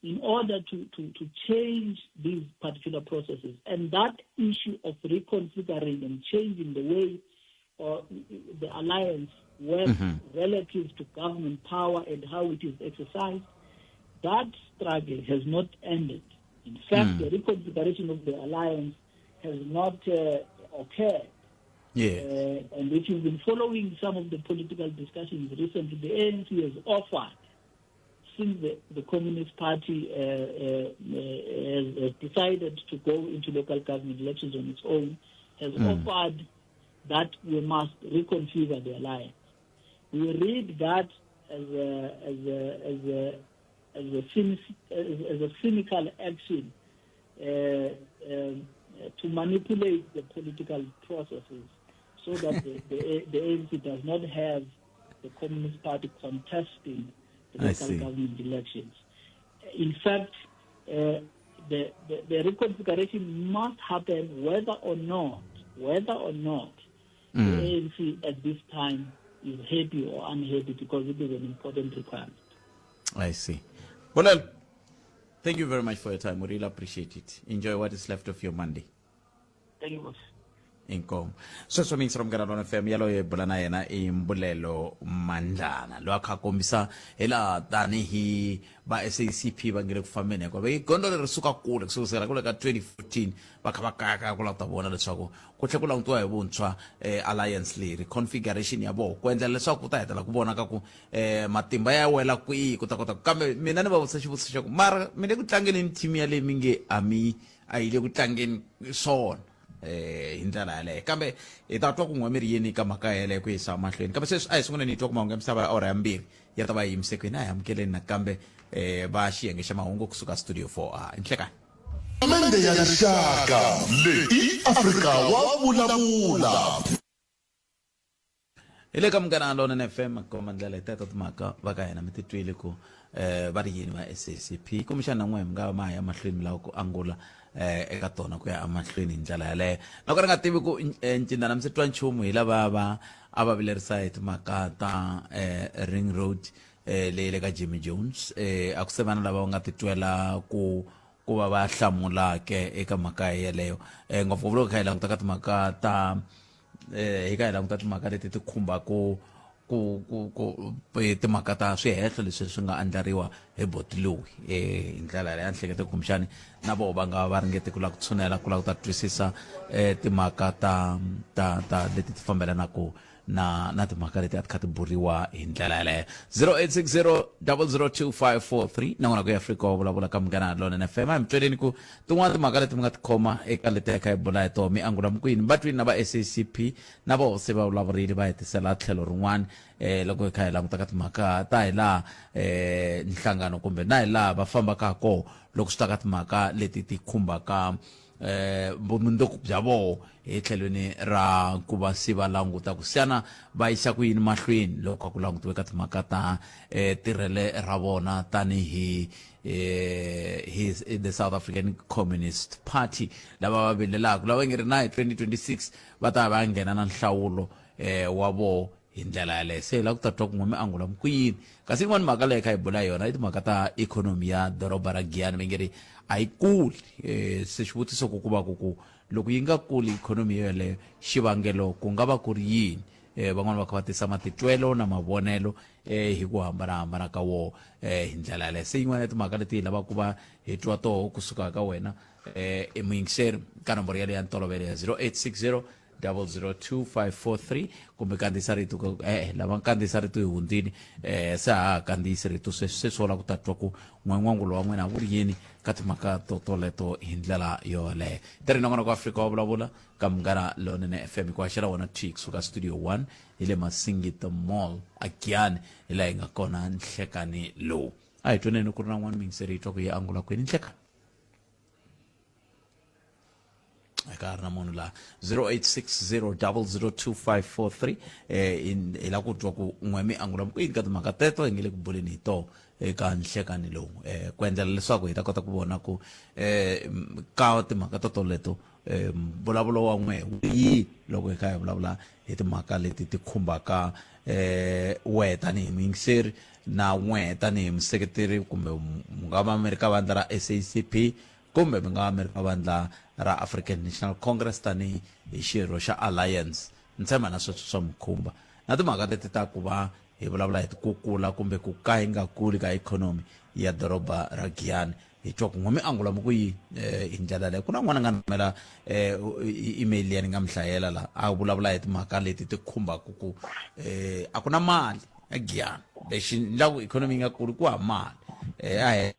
in order to, to, to change these particular processes. And that issue of reconfiguring and changing the way uh, the alliance works mm-hmm. relative to government power and how it is exercised, that struggle has not ended. In fact, mm. the reconfiguration of the alliance has not uh, occurred. Yes. Uh, and if you've been following some of the political discussions recently, the ANC has offered, since the, the Communist Party uh, uh, has, has, decided to go into local government elections on its own, has mm. offered that we must reconfigure the alliance. We read that as a, as a, as a, as a, cynic, as, a cynical action uh, to manipulate the political processes so that the, the, the ANC does not have the Communist Party contesting the local government elections. In fact, the, the, the reconfiguration must happen whether or not, whether or not. the ANC at this time is happy or unhappy because it is an important requirement. I see. Well, thank you very much for your time. We really appreciate it. Enjoy what is left of your Monday. Thank you, boss. Inkomo. Sweswo mi yingisela Munghana Lona FM yaloye hi bula na yena i Mbulelo Mandlana loyi a kha a kombisa hi laha tanihi va SACP va nge le ku fambeni hikuva i gondzo leri suka kule kusukela kule ka 2014 va kha va kayakaya ku lava ku ta vona leswaku ku tlhela ku langutiwa hi vuntshwa eh, alliance leri configuration ya vona ku endlela leswaku ku ta hetela ku vonaka ku eh, matimba ya wela kwihi ku ta kota ku kambe mina ni va vutisa xivutiso xa ku mara mi le ku tlangeni ni team ya leyi mi nge a mi a yi le ku tlangeni swona eh hi ndlela yaleyo kambe hi ta twa ku n'we mi ri yini ka mhaka yeleyo ku yisa mahlweni kambe sweswi a hi sunguleni hi twa ku mahungu ya misava ya awara ya mbirhi ya ta va yi yimise kwini a hi amukeleni nakambe eh va xiyenge xa mahungu kusuka studio 4 a nhlekani Palamende ya Rixaka leyi i Afrika wa vulavula. Hi le ka Munghana Lonene FM komba ndlela hi teto timhaka va ka hina mi titwile ku eh va ri yini va SACP kumbexana na n'we mi nga va ma ya mahlweni mi lava ku angula eh eka tona ku ya emahlweni hi ndlela yaleyo na ku ri nga tivi ku eh, ncindana mi se twa nchumu hi lava va a va vilerisa hi timhaka ta eh ring road eh leyi le ka Jimmy Jones eh a ku se vana lava va nga titwela ku ku va va hlamula ke eka mhaka yeleyo eh ngopfungopfu loko kha hi languta ka timhaka ta eh hi ka hi languta timhaka leti ti khumbaka ku ku ku eh, timhaka ta swihehlo leswi swi nga andlariwa hi boti loyi eh hi ndlela leyi a ni hlekete kumbexani na voho va nga va ringete ku lava ku tshunela ku lava ku ta twisisa eh timhaka ta ta ta leti ti fambelanaka na na timhaka leti a ti kha ti buriwa hi ndlela yaleyo 0860 002543 na n'wina ku ya Afrika wa vulavula ka Munghana Lonene FM a hi mi tweleni ku tin'wana timhaka leti mi nga tikhoma eka leti hi kha hi bula hi toho mi angula mi ku yini va twini na va SACP na voho se va vulavurile va hetisela tlhelo rin'wana eh loko hi kha hi languta ka timhaka ta hi laha eh nhlangano kumbe na hi laha va fambaka ha koho loko swi ta ka timhaka leti ti khumbaka eh vumundzuku bya voho hi tlhelweni ra ku va se va languta ku xana va yisa ku yini mahlweni loko ku langutiwe ka timhaka ta eh, tirhele ra vona tanihi eh, hi the South African Communist Party lava va vilelaka lava nge ri na hi 2026 va ta va nghena na nhlawulo eh, wa voho hi ndlela yaleyo se hi lava ku ta twa ku n'we mi angula mi ku yini kasi yin'wani mhaka leyi kha hi bula yona i timhaka ta ikhonomi ya doroba ra giyani va nge ri a yi kuli um se xivutiso ku ku va ku ku loko yi nga kuli ikhonomi yoyeleyo xivangelo ku nga va ku ri yini um van'wani va kha va tisa matitwelo na mavonelo um hi ku hambanahambana ka woho um hi ndlela yaleyo se yin'wana ya timhaka leti hi lavaka ku va hi twa toho kusuka ka wena um muyingiseri ka nomboro yaleyo ya ntolovelo ya 0860 002543 kumbe kandziyisa rito ku eh lava kandziyisa rito hi hundzini eh se ha kandziyisi rito sweswi se swi vula ku ta twa ku n'wan'wangulo wa n'wina wu ri yini ka timhaka to toleto hi ndlela yoleyo tirhi nongonoko wa Afrika wa vulavula ka Munghana Lonene FM ku haxela wona t kusuka studio 1 hi le Masingita Mall agiyani hi laha yi nga kona nhlekani lowu a hi twaneni ku ri na n'wana muyingiseri hi twa ku yi angula kwini nhlekani ka ha ri na munhu laha 0860002543 eh hi la ku twa ku n'we mi angula ku yini ka timhaka teto hi nge le ku buleni hi toho eka nhlekani lowu eh ku endlela leswaku hi ta kota ku vona ku eh ka timhaka to toleto eh mbulavulo wa n'we wu yi loko hi kha hi vulavula hi timhaka leti ti khumbaka eh wehe tanihi muyingiseri na n'we tanihi museketeri kumbe mu nga va mi ri ka vandla ra SACP Kumbe mi nga va mi ri ka vandla ra African National Congress tani hi xirho xa Alliance. Ni tshemba na sweswo swa mi khumba. Na timhaka leti ta ku va hi vulavula hi ku kula kumbe ku ka yi nga kuli ka ikhonomi ya doroba ra Giyani, hi twa ku n'we mi angula mi ku yini hi ndlela yaleyo. Ku na un'wana a nga ni rhumela email liya ni nga mi hlayela la, a vulavula hi timhaka leti ti khumbaka ku a ku na mali eGiyani. Lexi endlaka ikhonomi yi nga kuli ku hava mali. A hi.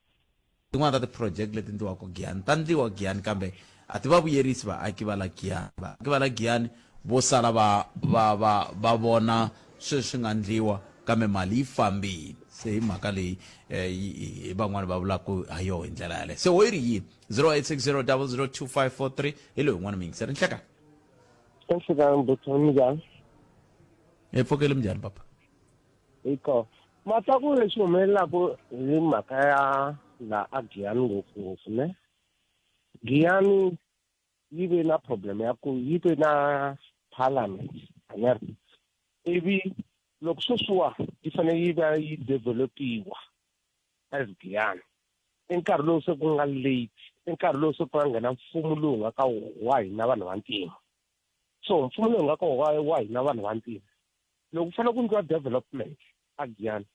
Tin'wana ta ti-project leti ndliwaka Giyani ta ndliwa Giyani kambe a ti va vuyerisi vaaki va la Giyani. Vaaki va la Giyani vo sala va va va va vona sweswi swi nga ndliwa kambe mali yi fambile se hi mhaka leyi eh, hi van'wani va vulaka ha yoho hi ndlela yaleyo se wo yi ri yini 0860002543 hi loyi un'wana muyingiseri nhlekani Nhlekani buti minjhani hi pfukile minjhani papa hi kona Matlaku lexi humelelaku hi mhaka ya la a Giyani ngopfungopfu ne Giyani yi ve na problem ya ku yi ve na parliament aneri ivi loko sweswiwa yi fanele yi va yi developiwa as Giyani i nkarhi lowu se ku nga late i nkarhi lowu se ku nga nghena mfumo lowu nga ka wa hina vanhu vantima so mfumo lowu nga ka wa hina vanhu vantima loko ku fanele ku endliwa development a Giyani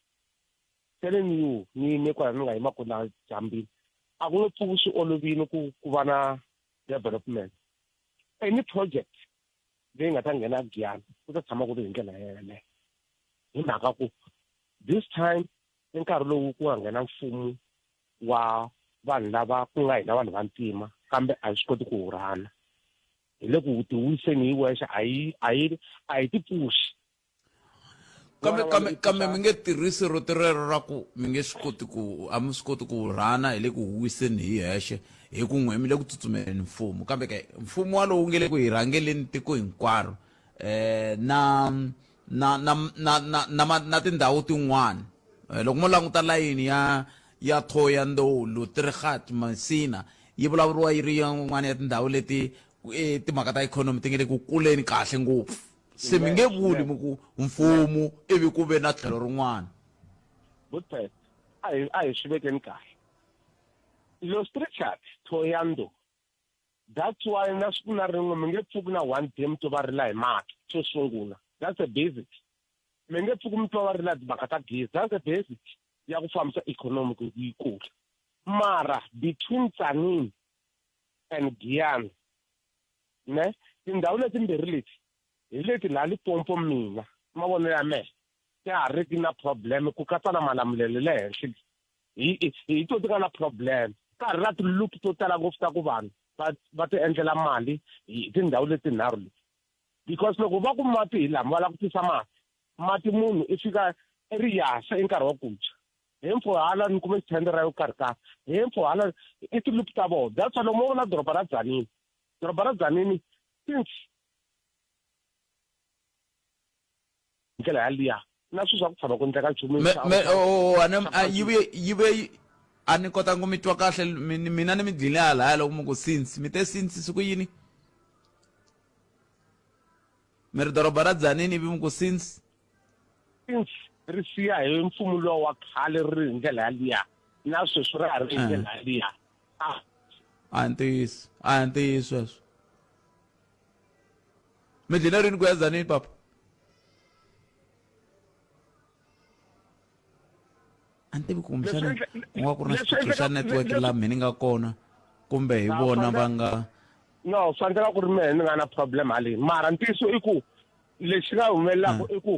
telling you ni yime kwala ni nga yima kona dyambini a ku nge pfuki swi olovile ku ku va na development any project leyi nga ta nghena Giyani ku ta tshama ku ri hi ndlela yeleyo hi mhaka ku this time i nkarhi lowu ku nga nghena mfumo wa vanhu lava ku nga hina vanhu vantima kambe a hi swi koti ku hurhana hi le ku tiwiseni hi wexe a hi a hi a hi tipfuxi kambe kambe kambe mi nge tirhisi rito rero ra ku mi nge swi koti ku a mi swi koti ku rhana hi le ku huwiseni hi hexe hi ku n'we mi le ku tsutsumeleni mfumo kambe ke mfumo walowu wu nge le ku hi rhangeleni tiko hinkwaro eh na na na na na na, na, na tindhawu tin'wana eh, loko mo languta layini ya ya Thohoyandou, Lutrigat, Messina yi vulavuriwa yi ri yin'wana ya tindhawu leti eh, timhaka ta ikhonomi ti nge le ku kuleni kahle ngopfu se mi nge vuli mi ku mfumo ivi ku ve na tlhelo rin'wana Goodbye. A hi a hi swi vekeni kahle Los Richard Thohoyandou that's why na siku na rin'we mi nge pfuki na one day mi to va rila hi mati xo sungula that's the basic mi nge pfuki mi twa va rila timhaka ta gezi that's the basic ya ku fambisa economy ku yi kula mara between Tzaneen and Giyani ne tindhawu letimbirhi leti hi leti laha Limpopo mina mavonelo ya mehe ta ha riki na problem ku katsa na Malamulele le henhla hi hi to ti nga na problem ka ha ri na ti-loop to tala ngopfu ta ku vanhu va va ti endlela mali hi tindhawu letinharhu leti because loko va ku mati hi lama va lava ku tisa mati mati munhu i fika i ri yasa i nkarhi wa ku tshwa hemfo hala ni kume thendera yo karhi ka hemfo hala i ti-loop ta vona that's why loko mo vona doroba ra Tzaneen doroba ra Tzaneen since ndlela yaliya na sweswi a ku tshama ku endleka nchumu oh, oh, yi vuye yi vuye a ni kota ku mi twa kahle mina ni mi dlile halaya loko mi ku since mi te since siku yini mi ri doroba ra Tzaneen ivi mi ku since since ri siya hi mfumo lowa wa khale ri hi ndlela yaliya na sweswi ra ha ri hi ndlela yaliya a a ntiyiso a ntiyiso sweswo mi dlina rini ku ya Tzaneen papa a ni tivi kumbexana ku nga ku ri na xiphiqo xa network laha mi ni nga kona kumbe hi vona va nga no swi endleka ku ri mehe ni nga na problem haleni mara ntiyiso i ku lexi nga humelelaka i ku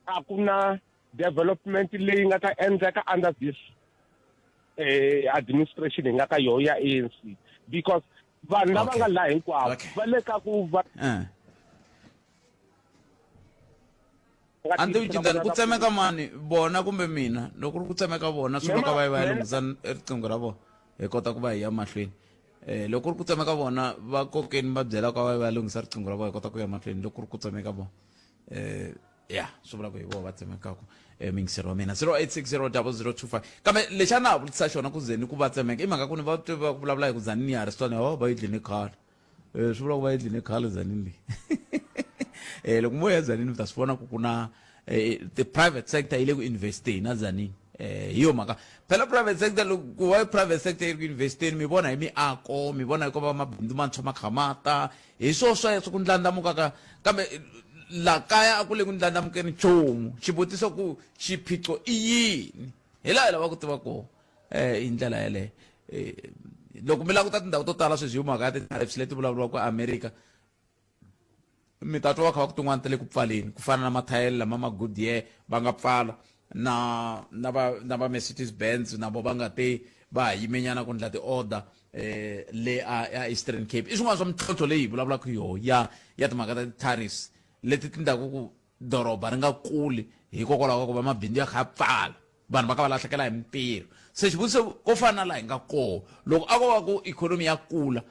a ku na development leyi nga ta endleka under this eh, administration hi nga ka yoho ya ANC because vanhu lava nga laha hinkwavo va le ka ku va eh. a ni tivi cintani ku tsemeka mani vona kumbe mina loko ri ku tsemeka vona swi loko va yi va ya lunghisa riqingho ra vona hi kota ku va hi ya mahlweni eh loko ri ku tsemeka vona va kokeni va byela ka va yi va ya lunghisa riqingho ra vona hi kota ku ya mahlweni loko ri ku tsemeka vona eh ya swi vula ku hi vona va tsemekaka eh, mingiseri wa mina 08600025 kambe lexi a na ha vutisa xona ku ze ni ku va tsemeka i mhaka ku ni va twe va vulavula hi ku Tzaneen ya ha ri switwana oh, va yi dline khale eh, swi vula ku va yi dline khale Tzaneen leyi eh loko mo ya Tzaneen mi ta swi vona ku ku na eh, the private sector yi le ku investeni na Tzaneen eh hi yo mhaka phela private sector loko ku va private sector yi ri ku investeni mi vona hi miako mi vona hi ku va mabindzu mantshwa ma kha ma ta hi swo sweswo ku ndlandlamuka ka kambe la kaya a ku le ku ndlandlamukeni nchumu xivutiso ku xiphiqo i yini hi laha hi lava ku tiva kona um hi ndlela yeleyo eh, loko mi languta tindhawu to tala sweswi hi mhaka ya ti-tariffs leti vulavuriwaka amerika mi ta twa va kha va ku tin'wana ta le ku pfaleni ku fana na mathayele lama ma Goodyear va nga pfala na na va na va Mercedes Benz na vo va nga te va ha yimenyana ku ndla ti-order eh le a a Eastern Cape i swin'wana swa mintlhontlho leyi hi vulavulaka yoho ya ya timhaka ta ti-tariffs leti ti endlaku ku doroba ri nga kuli hikokwalaho ka ku va mabindzu ya kha ya pfala vanhu va ka va lahlekela hi mintirho se xivutiso ko fana na laha hi nga koho loko a ko va ku ikhonomi ya kula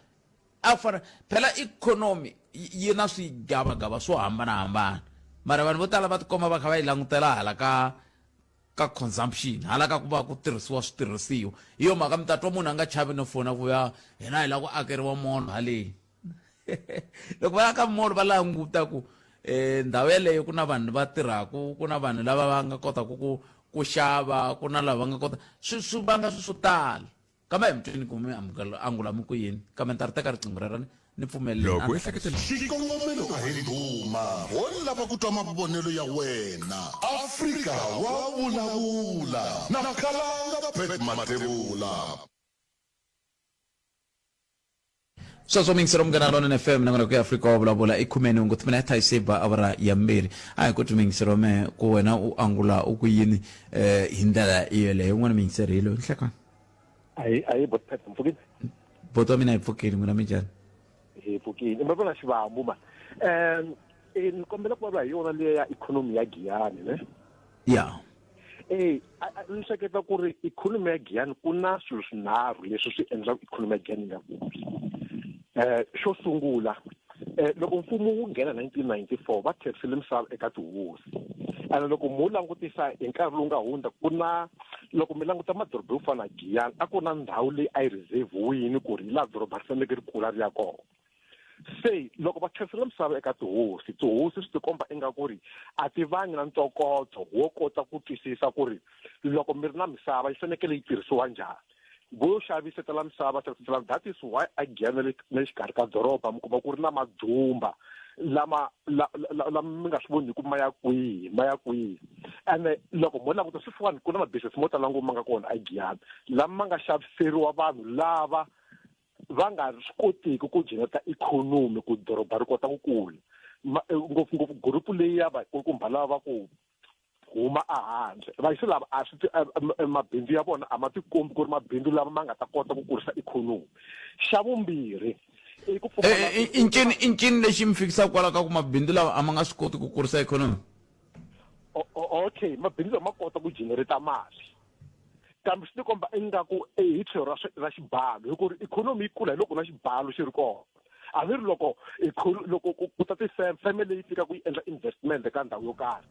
a fana phela ikhonomi yi na swigavagava swo hambanahambana mara vanhu vo tala va tikomba va kha va yi langutela hala ka ka consumption hala ka ku va ku tirhisiwa switirhisiwa hi yo mhaka mi ta twa munhu a nga chavi no fona ku ya hina hi lava ku akeriwa molo haleni loko va aka molo va languta ku um ndhawu yeleyo ku na vanhu va tirhaku ku na vanhu lava va nga kotaka ku ku xava ku na lava va nga kota swi swi vanga swi swo tala kambe hi mutweni ku mi angula mi ku yini kambe ni ta ri teka riqingho rero ni pfumeleleni Loko u ehleketa Xikongomelo a hi ndhuma, ho lava ku twa mavonelo ya wena. Afrika wa vulavula na Khalanga Pat Mathebula. Sweswo miyingiselo Munghana Lonene FM nongonoko ya Afrika wa vulavula i khumenhungu timinete yi se ba awara ya mbirhi a hi ku twi miyingiselo wa mehe ku wena u angula u ku yini eh hi ndlela yoleyo un'wana miyingiseri hi loyi nhlekani ayi ayi bot pet mpfukile boti wa mina hi pfukile n'wina minjhani hi pfukile mi vona xivambu ma ni kombela ku vulavula hi yona liya ya ikhonomi ya Giyani ne ya Eh, ni hleketa ku ri ikhonomi ya Giyani ku na swilo swinharhu leswi swi endlaka ikhonomi ya Giyani yi nga kuli. Xo sungula loko mfumo wu nghena 1994 va tlherisele misava eka tihosi ene loko mo langutisa hi nkarhi lowu nga hundza ku na loko mi languta madoroba yo fana na Giyani a ku na ndhawu leyi a yi reserve-wini ku ri hi laha doroba ri faneleke ri kula ri ya kona. Se loko va tlherisela misava eka tihosi, tihosi swi tikomba ingaku ri a ti vangi na ntokoto wo kota ku twisisa ku ri loko mi ri na misava yi fanekele yi tirhisiwa njhani. Vo yo xavisetela misava, xavisetela that is why a Giyani na le na le xikarhi ka doroba mi kuma ku ri na madumba lama la la lama mi nga swi voniku ma ya kwihi ma ya kwihi. Ene loko mo languta sweswiwani ku na ma business mo tala ngopfu ma nga kona a Giyani lama ma nga xaviseriwa vanhu lava va nga swi kotiki ku generate ikhonomi ku doroba ri kota ku kula ngopfungopfu gurupu leyi ya vakulukumba lava va ku huma ehandle vayisi lava a swi mabindzu ya vona a ma tikombi ku ri mabindzu lama ma nga ta kota ku kurisa ikhonomi xa vumbirhi i ku pfumala i ncini i ncini lexi mi fikisaka kwala ka ku mabindzu lawa a ma nga swi koti ku kurisa ikhonomi okay mabindzu lama ma kota ku generate mali kambe swi tikomba ingaku hi tlhelo ra ra xibalo hi ku ri ikhonomi yi kula hi loko na xibalo xi ri kona a ni ri loko loko ku ta ti-firm feme leyi fikaka yi endla investment eka ndhawu yo karhi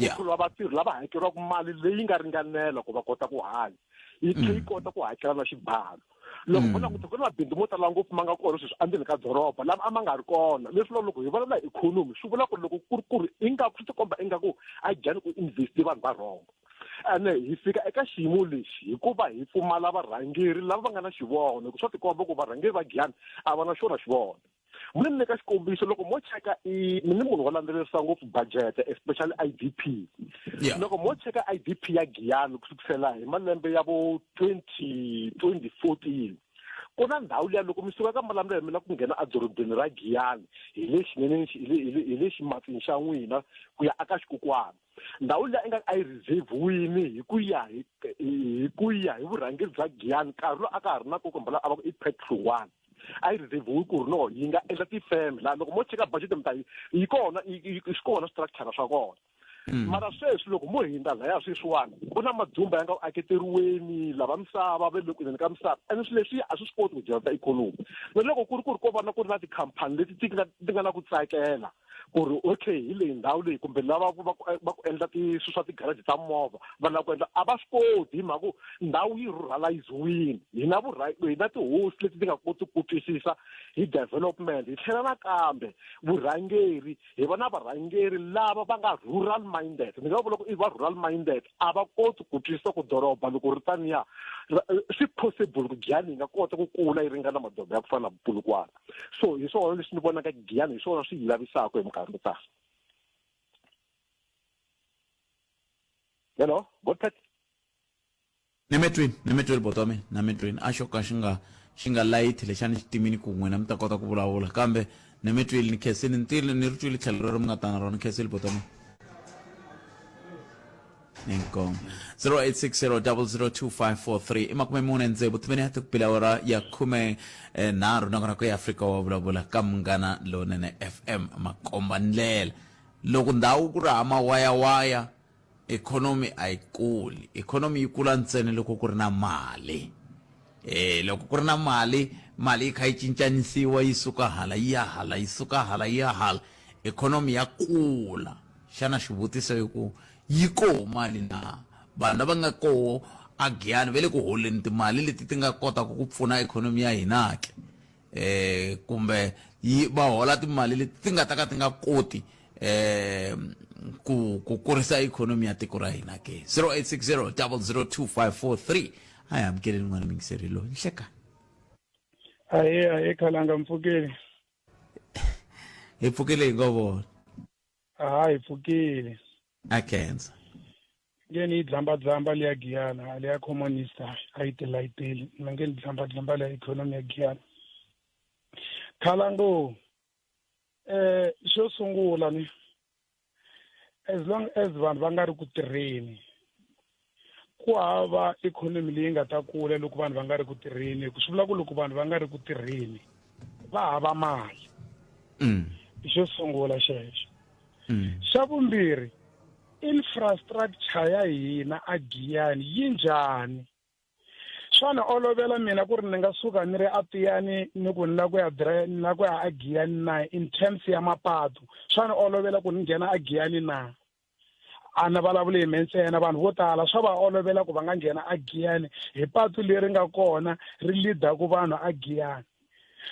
ku thoriwa vatirhi lava hakeriwaka mali leyi nga ringanela ku va kota ku hanya yi tlhe yi kota ku hakela na xibalo loko mo languta ku na mabindzu mo tala ngopfu ma nga kona sweswi endzeni ka doroba lama a ma nga ri kona leswi vula loko hi vulavula hi ikhonomi swi vula ku ri loko ku ri ku ri ingaku swi tikomba ingaku a Giyani ku invest vanhu va wrong ene hi fika eka xiyimo lexi hikuva hi pfumala varhangeri lava va nga na xivono hi ku swa tikomba ku varhangeri va Giyani a va na xona xivono mi ni nyika xikombiso loko mo cheka i mi ni munhu wo landzelerisa ngopfu budget especially I_D_P loko mo cheka I_D_P ya Giyani ku sukisela hi malembe ya vo 20 2014 ku na ndhawu liya loko mi suka ka Malamulele mi lava ku nghena edorobeni ra Giyani hi le xineneni hi le ximatsini xa n'wina ku ya aka xikukwana ndhawu liya ingaku a yi reserve-wini hi ku ya hi hi ku ya hi vurhangeri bya Giyani nkarhi lowu a ka ha ri na kokomba la a va ku i Pat Hlungwani a yi reserve-we ku ri no yi nga endla tifeme laha loko mo cheka budget mi ta yi yi kona swi kona structure swa kona mara sweswi loko mo hindza laya sweswiwani ku na madzumba ya nga ku aketeriweni lava misava va le ku endleni ka misava ene swilo leswi a swi swi koti ku generate ikhonomi na loko ku ri ku ri ko va na ku ri na tikhampani leti ti nga ti nga na ku tsakela ku ri okay hi leyi ndhawu leyi kumbe lava va ku va ku endla ti swilo swa ti-garage ta movha va lava ku endla a va swi koti hi mhaka ku ndhawu yi ruralayiziwile hi na hi na tihosi leti ti nga koti ku twisisa hi development hi tlhela nakambe vurhangeri hi va na varhangeri lava va nga rural minded ni nga vula ku i va rural minded a va koti ku twisisa ku doroba loko ri taniya swi possible ku Giyani yi nga kota ku kula yi ringana madoroba ya ku fana na Polokwane so hi swona leswi ni vonaka Giyani hi swona swi yi vavisaka hi minkarhi yo tala hello Godfred ni mi twini ni mi twini boti wa mina na mi twini a xo ka xi nga xi nga layithi lexani xitimini ku n'wina mi ta kota ku vulavula kambe ni mi twile ni khensile ni twile ni ri twile tlhelo rero mi nga ta na rona ni khensile boti wa mina. Inkomu. 0860002543 i 46 timinete ku bile awara ya khume eh, nharhu nakona ku ya Afrika wa vulavula ka Munghana Lonene FM makomba ndlela loko ndhawu ku ri hama waya-waya ikhonomi a yi kuli ikhonomi yi kula ntsena loko ku ri na mali eh loko ku ri na mali mali yi kha yi cincanisiwa yi suka hala yi ya hala yi suka hala yi ya hala ikhonomi ya kula xana xivutiso i ku yi koho mali na vanhu lava nga koho a giyani va le ku holeni timali leti ti nga kotaka ku pfuna ikhonomi ya hina ke eh kumbe yi va hola timali leti ti nga ta ka ti nga koti eh ku ku kurisa ikhonomi ya tiko ra hina ke 0860 002543 a hi amukeleni n'wana mingiseri loyi nhlekani ahe ahe khalanga mpfukile hi pfukile hi ngo vona ha hi pfukile a khensa nge ni yi dlambadlamba leya giyana leya communist a yi tilayiteli mina nge ni dlambadlamba leya ikhonomi ya giyana khalango eh xo sungula ni as long as vanhu va nga ri ku tirheni ku hava ikhonomi leyi nga ta kula loko vanhu va nga ri ku tirheni ku swi vula ku loko vanhu va nga ri ku tirheni va hava mali mm. xo sungula xexo mm. xa vumbirhi infrastructure ya hina a giyani yi njhani swa ni olovela mina ku ri ni nga suka ni ri a tiyani ni ku ni la ku ya ni la ku ya a giyani na in terms ya mapatu swa ni olovela ku ni nghena a giyani na a ni vulavuli hi me ntsena vanhu vo tala swa va olovela ku va nga nghena a giyani hi patu leri nga kona ri lidaku vanhu a giyani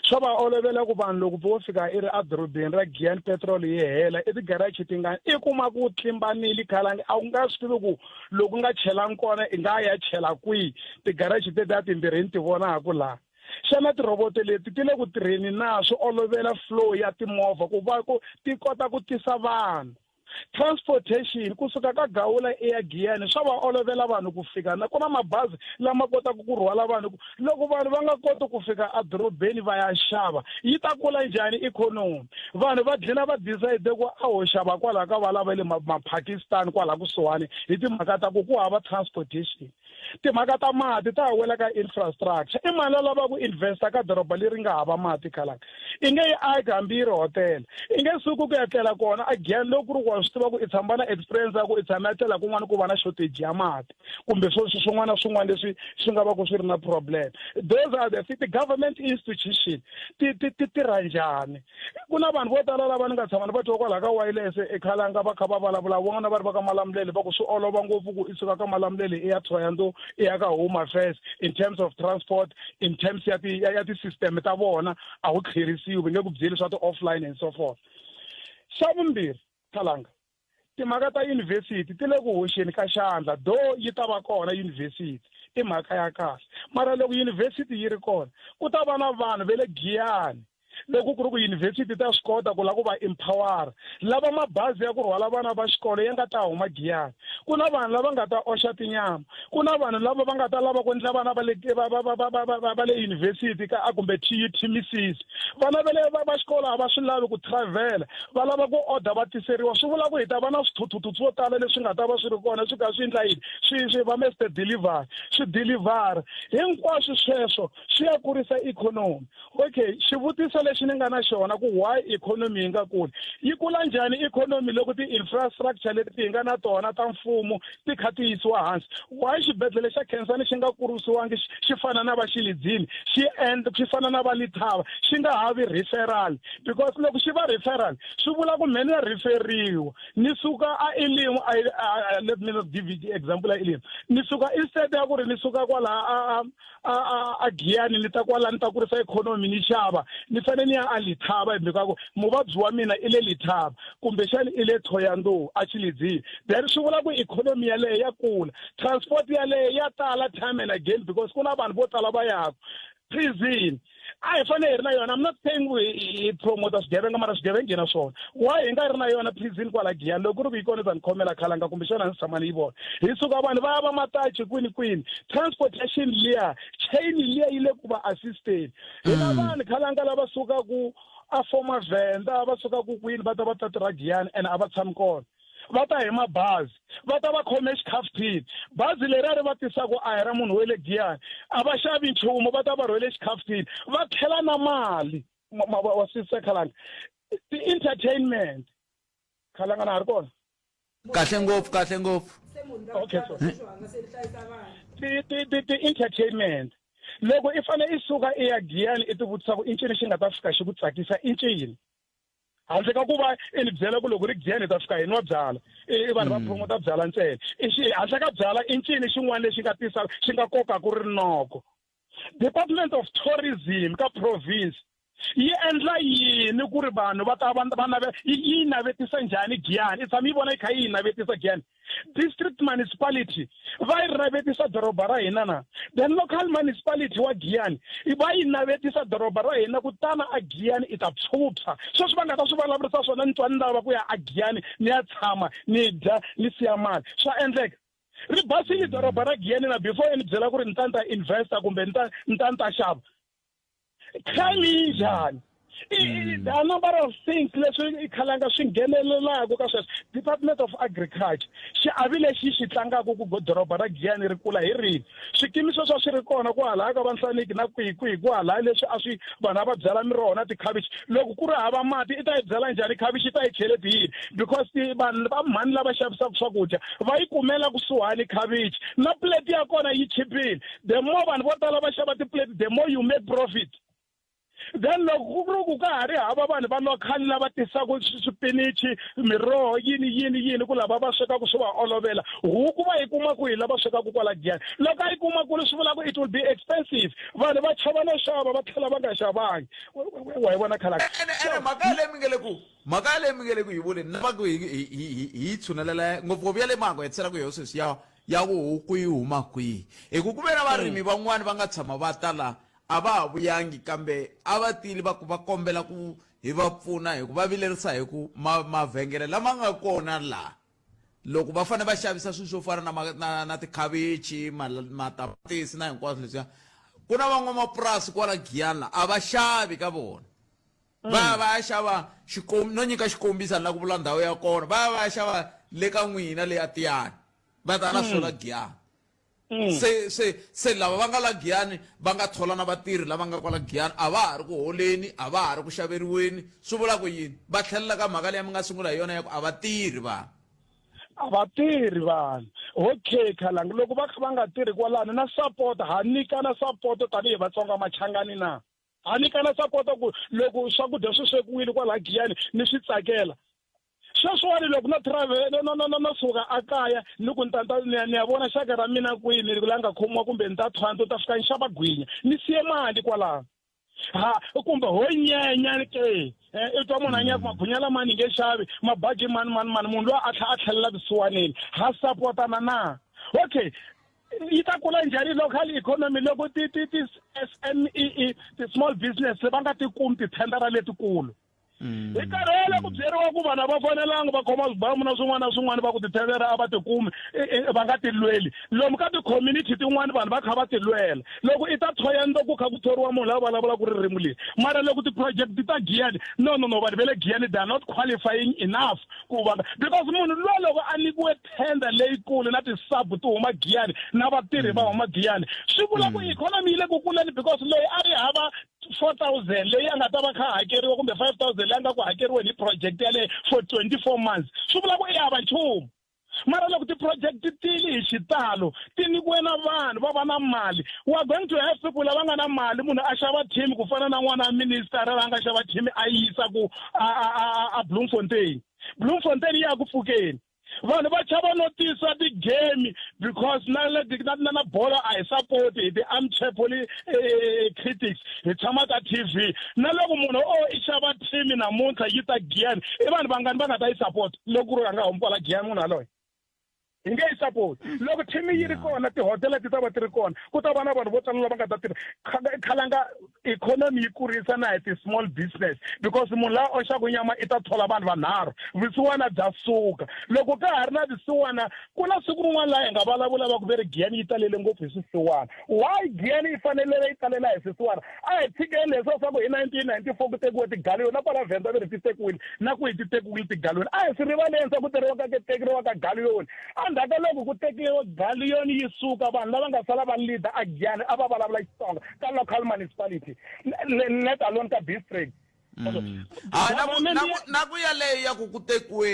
swa va olovela ku vanhu loko vo fika i ri edorobeni ra giyani petrol yi hela i tigarachi tingani i kuma ku tlimbanile khalangi a wu nga swi tivi ku loko u nga chelangi kona i nga ya chela kwihi tigarachi tetiya timbirhi ni ti vonaku laha xana tirhoboto leti ti le ku tirheni na swi olovela flow ya timovha ku va ku ti kota ku tisa vanhu transportation kusuka ka gawula i ya giyani swa va olovela vanhu ku fika na ku na mabazi lama kotaka ku rhwala vanhu loko vanhu va nga koti ku fika edorobeni va ya xava yi ta kula njhani ikhonomi vanhu va dlina va decide ku a ho xava kwalaho ka valava le mapakistan kwalaha kusuhani hi timhaka ta ku ku hava transportation timhaka ta mati ta ha wela ka infrastructure i mali lava ku investa ka doroba leri nga hava mati khalanga i nge yi aki hambi yi ri hotela i nge suki ku ya tlela kona again loko ku ri wa swi tiva ku i tshama na experience ya ku i tshama ya tlela kun'wana ku va na shortage ya mati kumbe swo swin'wana na swin'wana leswi swi nga va ku swi ri na problem those are the ti-government institution ti ti ti tirha njhani ku na vanhu vo tala lava ni nga tshama ni va twa kwalaha ka wireless ekhalanga va kha va vulavula van'wana va ri va ka malamulele va ku swi olova ngopfu ku i suka ka malamulele i ya thoyando i ya ka home affairs in terms of transport in terms ya ti ya ti-system ta vona a wu tlherisiwi va nge ku byeli swa ti-offline and so forth xa vumbirhi khalanga timhaka ta yunivhesiti ti le ku hoxeni ka xandla do yi ta va kona yunivhesiti i mhaka ya kahle mara loko yunivhesiti yi ri kona ku ta va na vanhu va le giyani loko ku ri ku yunivhesiti ta swi kota ku lava ku va empowera lava mabazi ya ku rhwala vana va xikolo ya nga ta huma giyani ku na vanhu lava nga ta oxa tinyama ku na vanhu lava va nga ta lava ku endla vana va le va va va va va va va le yunivhesiti ka a kumbe TUT misisi vana va le va va xikolo a va swi lavi ku travel va lava ku order va tiseriwa swi vula ku hi ta va na swithuthuthu swo tala leswi nga ta va swi ri kona swi kha swi endla yini swi swi va Mister Delivery swi deliver hinkwaswo sweswo swi ya kurisa ikhonomi okay xivutiso lexi ni nga na xona ku why ikhonomi yi nga kuli yi kula njhani ikhonomi loko ti-infrastructure leti hi nga na tona ta mfumo ti kha ti yisiwa hansi why xibedhlele xa khensani xi nga kurisiwangi xi fana na va xilidzini xi endla xi fana na va lithava xi nga havi referral because loko xi va referral swi vula ku mhe ni ya referiwa ni suka a elimu let me not give you example ya elimu ni suka instead ya ku ri ni suka kwala a a a a giyani ni ta kwala ni ta kurisa ikhonomi ni xava ni fanele ni ya a lithava hi mhaka ku muvabyi wa mina i le lithava kumbexani i le thoyandou a xilidzini then swi vula ku ikhonomi yaleyo ya kula transport yaleyo ya tala time and again because ku na vanhu vo tala va yaku prison a hi fanele hi ri na yona i'm not saying ku hi promota swigevenga mara swigevenga hi na swona why hi nga ri na yona prison kwala giyani loko ku ri ku yi kona za ni khomela khalanga kumbexana ndzi tshama ni yi vona hi suka vanhu va ya va matachi kwini kwini transportation liya chain liya yi le ku va assisteni hi na mm. vanhu khalanga lava sukaku a former venda va sukaku kwini va ta va ta tirha giyani and a va tshami kona Va ta hi mabazi, va ta va khome xikhafuthini. Bazi leriya ri va tisaka a hi ra munhu wa le Giyani. A va xavi nchumu, va ta va rhwele xikhafuthini. Va tlhela na mali. Wa swi twisisa Khalanga? Ti-entertainment. Khalanga na ha ri kona? Kahle ngopfu, kahle ngopfu. Okay, so. Ti-entertainment. Loko i fanele i suka i ya Giyani i tivutisa ku i ncini xi nga ta fika xi ku tsakisa i ncini? Handle ka ku va i ni byela ku loko ri Giyani hi ta fika hi nwa byala, i vanhu va promota byala ntsena. I xi handle ka byala i ncini xin'wana lexi nga tisa xi nga kokaku rinoko? Department of Tourism ka province yi endla yini ku ri vanhu va ta va va nave yi yi navetisa njhani Giyani? I tshama yi vona yi kha yi yi navetisa Giyani? District municipality va yi navetisa doroba ra hina na? Then local municipality wa Giyani va yi navetisa doroba ra hina ku tana a Giyani i ta phyuphya. Sweswi va nga ta swi vulavurisa swona ni twa ni lava ku ya a Giyani ni ya tshama ni dya ni siya mali. Swa endleka? Ri basile doroba ra Giyani na before i ni byela ku ri ni ta ni ta investa kumbe ni ta ni ta ni ta xava. Crime yi njhani? There are number of things leswi i khalanga swi nghenelelaka ka sweswo. Department of Agriculture xiave lexi xi tlangaka ku doroba ra Giyani ri kula hi rini? Swikimi sweswo a swi ri kona kwalaya ka Vanhlaniki na kwihi kwihi kwalaya leswi a swi vanhu a va byala miroho na tikhavichi. Loko ku ri hava mati i ta yi byala njhani khavichi i ta yi cheleti hi yini? Because vanhu va mhani lava xavisaka swakudya va yi kumela kusuhani khavichi na plate ya kona yi chipile. The more vanhu vo tala va xava ti-plate the more you make profit. Then loko ku ri ku ka ha ri hava vanhu va local lava tisaka swipinichi, miroho, yini yini yini ku lava va swekaka swi va olovela, huku va yi kuma kwihi lava swekaka kwala Giyani? Loko a yi kuma kule swi vula ku it will be expensive, vanhu va chava no xava va tlhela va nga xavangi. Wa yi vona khalanga? Ene ene mhaka yaleyo mi nge le ku mhaka yaleyo mi nge le ku yi vuleni na va ku hi hi hi hi yi tshunelela ngopfungopfu ya le Mango hetisela ku yo sweswi ya ya ku huku yi huma kwihi hi ku ku ve na varimi van'wani va nga tshama va ta la A va ha vuyangi, kambe a va tile va ku va kombela ku hi va pfuna hi ku va vilerisa hi ku ma, mavhengele lama nga kona laha loko va fanele va xavisa swilo swo fana na, ma, na, na tikhavichi, matamatisi na hinkwaswo leswiya, ku na van'wamapurasi kwala Giyani la a va xavi ka vona. Va ya va ya xava xikom no nyika xikombiso ni la ku vula ndhawu ya kona, va ya va ya xava le ka n'wina le ya Tiyani, va ta na swona Giyani. Se se se lava va nga la Giyani va nga thola na vatirhi lava nga kwala Giyani a va ha ri ku holeni, a va ha ri ku xaveriweni. Swi vula ku yini? Va tlhelela ka mhaka leyi mi nga sungula hi yona ya ku a va tirhi vanhu. A va tirhi vanhu. Okay Khalangi, loko va kha va nga tirhi kwalano na support ha nyikana support tanihi Vatsonga Machangani na? Ha nyikana support ku loko swakudya swi swekiwile kwala Giyani ni swi tsakela. Sweswiwani loko no travel no no no no suka a kaya ni ku ni ta ni ya ni ya vona xaka ra mina kwini la nga khomiwa kumbe ni ta Thohoyandou ni ta fika ni xava gwinya ni siye mali kwalano ha kumbe ho nyenya ke i twa munhu a nyaka magwinya lama ni nge xavi mabagi mani mani mani munhu loyi a tlhela a tlhelela vusiwaneni ha sapotana na okay yi ta kula njhani local economy loko ti ti ti SMEE ti small business va nga ti kumi tithendara letikulu Hi karhele ku byeriwa ku vanhu a va fanelanga va khoma swibamu na swin'wana na swin'wana va ku tithendara a va ti kumi va nga ti lweli. Lomu ka ti-community tin'wana vanhu va kha va ti lwela. Loko i ta Thohoyandou ku kha ku thoriwa munhu la vulavulaka ririmi leri. Mara loko ti-project ti ta Giyani no no no vanhu va le Giyani they are not qualifying enough ku va because munhu luya loko a nyikiwe tender leyikulu na ti-sub ti huma Giyani na vatirhi va huma Giyani swi vula ku economy yi le ku kuleni because loyi a ri hava 4000 leyi a nga ta va kha hakeriwa kumbe 5000 leyi a nga ku hakeriweni hi project yaleyo for 24 months swi vula ku i hava nchumu mara loko ti-project ti tile hi xitalo ti nyikiwe na vanhu va va na mali we are going to have people lava nga na mali munhu a xava team ku fana na n'wana wa minister la nga xava team a yisa ku a Bloemfontein Bloemfontein yi ya ku pfukeni vanhu va chava no tisa ti-game because na na na na bolo a hi support hi ti-armchair poli critics hi tshama ka T_V na loko munhu o i xava team namuntlha yi ta Giyani i vanhu vangani va nga ta yi support loko ku ri a nga humi kwala Giyani munhu yaloye. Hi nge yi support. Loko team yi ri kona, tihotela ti ta va ti ri kona, ku ta va na vanhu vo tala lava nga ta tirha. Khalanga ikhonomi yi kurisa na hi ti-small business because munhu la oxaka nyama i ta thola vanhu vanharhu, vusiwana bya suka. Loko ka ha ri na vusiwana, ku na siku rin'wana laha hi nga vulavula va ku ve ri Giyani yi talele ngopfu hi swisiwana. Why Giyani yi fanele yi talela hi swisiwana? A hi tshikeni leswiya swa ku hi 1994 ku tekiwe tigaliyoni na kwala Venda ve ri ti tekiwile na kwihi ti tekiwile tigaliyoni. A hi swi rivaleni swa ku teriwa ka tekeriwa ka galiyoni. Endzhaku ka loko ku tekiwe galiyoni yi suka vanhu lava nga sala va leader a Giyani a va vulavula Xitsonga ka local municipality let alone ka district. Ha, na ku, na ku, na ku yaleyo ya ku ku tekiwe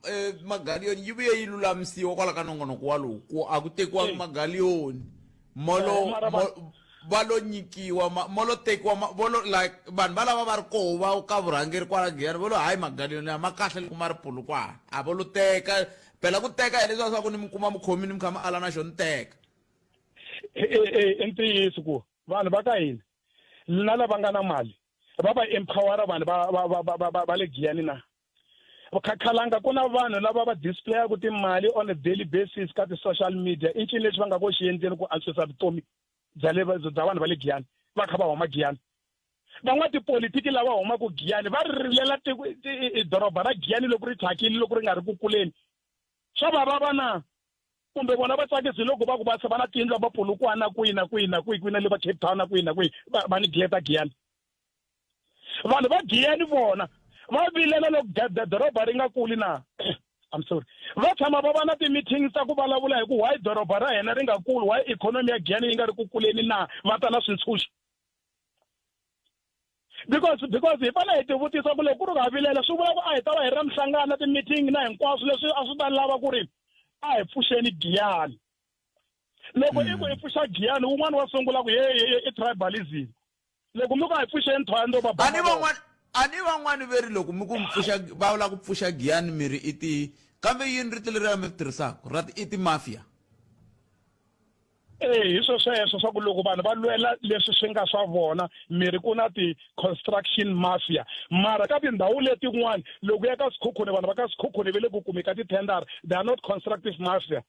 eh, magaliyoni yi vuye yi lulamisiwa kwala ka nongonoko walowu ku a ku tekiwangi magaliyoni molo Eh, mara va- mo- va lo nyikiwa ma- mo lo tekiwa ma- vo lo like vanhu va lava va ri koho va ka vurhangeri kwala Giyani vo lo hayi magaliyoni a ma kahle loko ma ri Polokwane a vo lo teka phela ku teka hi leswiya swa ku ni mi kuma mi khomini mi kha mi ala na xo ni teka. I ntiyiso ku vanhu va ka hina na lava nga na mali va va empowera vanhu va va va va va va le Giyani na Khakhalanga ku na vanhu lava va displayaku timali on a daily basis ka ti-social media i ncini lexi va nga ku xi endleni ku antswisa vutomi bya le bya vanhu va le Giyani va kha va huma Giyani van'watipolitiki lava humaka Giyani va ri rilela tiko doroba ra Giyani loko ri thyakile loko ri nga ri ku kuleni swa va vava na kumbe vona va tsakisi loko va ku va se va na tiyindlu va Polokwane na kwihi na kwihi na kwihi kwihi na le va Cape Town na kwihi na kwihi va va neglect Giyani vanhu va Giyani vona va vilela loko doroba ri nga kuli na I'm sorry va tshama va va na ti-meeting ta ku vulavula hi ku why doroba ra hina ri nga kuli why ikhonomi ya Giyani yi nga ri ku kuleni na va ta na swintshuxo because because hi fanele hi tivutisa ku loko ku ri ha vilela swi vula ku a hi ta va hi ri na minhlangano na ti-meeting na hinkwaswo leswi a swi ta lava ku ri a hi pfuxeni Giyani loko i ku hi pfuxa Giyani wun'wana wa sungula ku ye ye i tribalism loko mi ku a hi pfuxeni Thohoyandou va a ni van'wana a ni van'wani ve ri loko mi ku mi pfuxa va vula ku pfuxa Giyani mi ri i ti kambe yini rito leri mi ri tirhisaka ra ti i ti-mafia Ee, hi swo sweswo swa ku loko vanhu va lwela leswi swi nga swa vona mi ri ku na ti-construction mafia mara ka tindhawu letin'wana loko ya ka Sekhukhune vanhu va ka Sekhukhune va le ku kumi ka ti-tendara they are not constructive mafia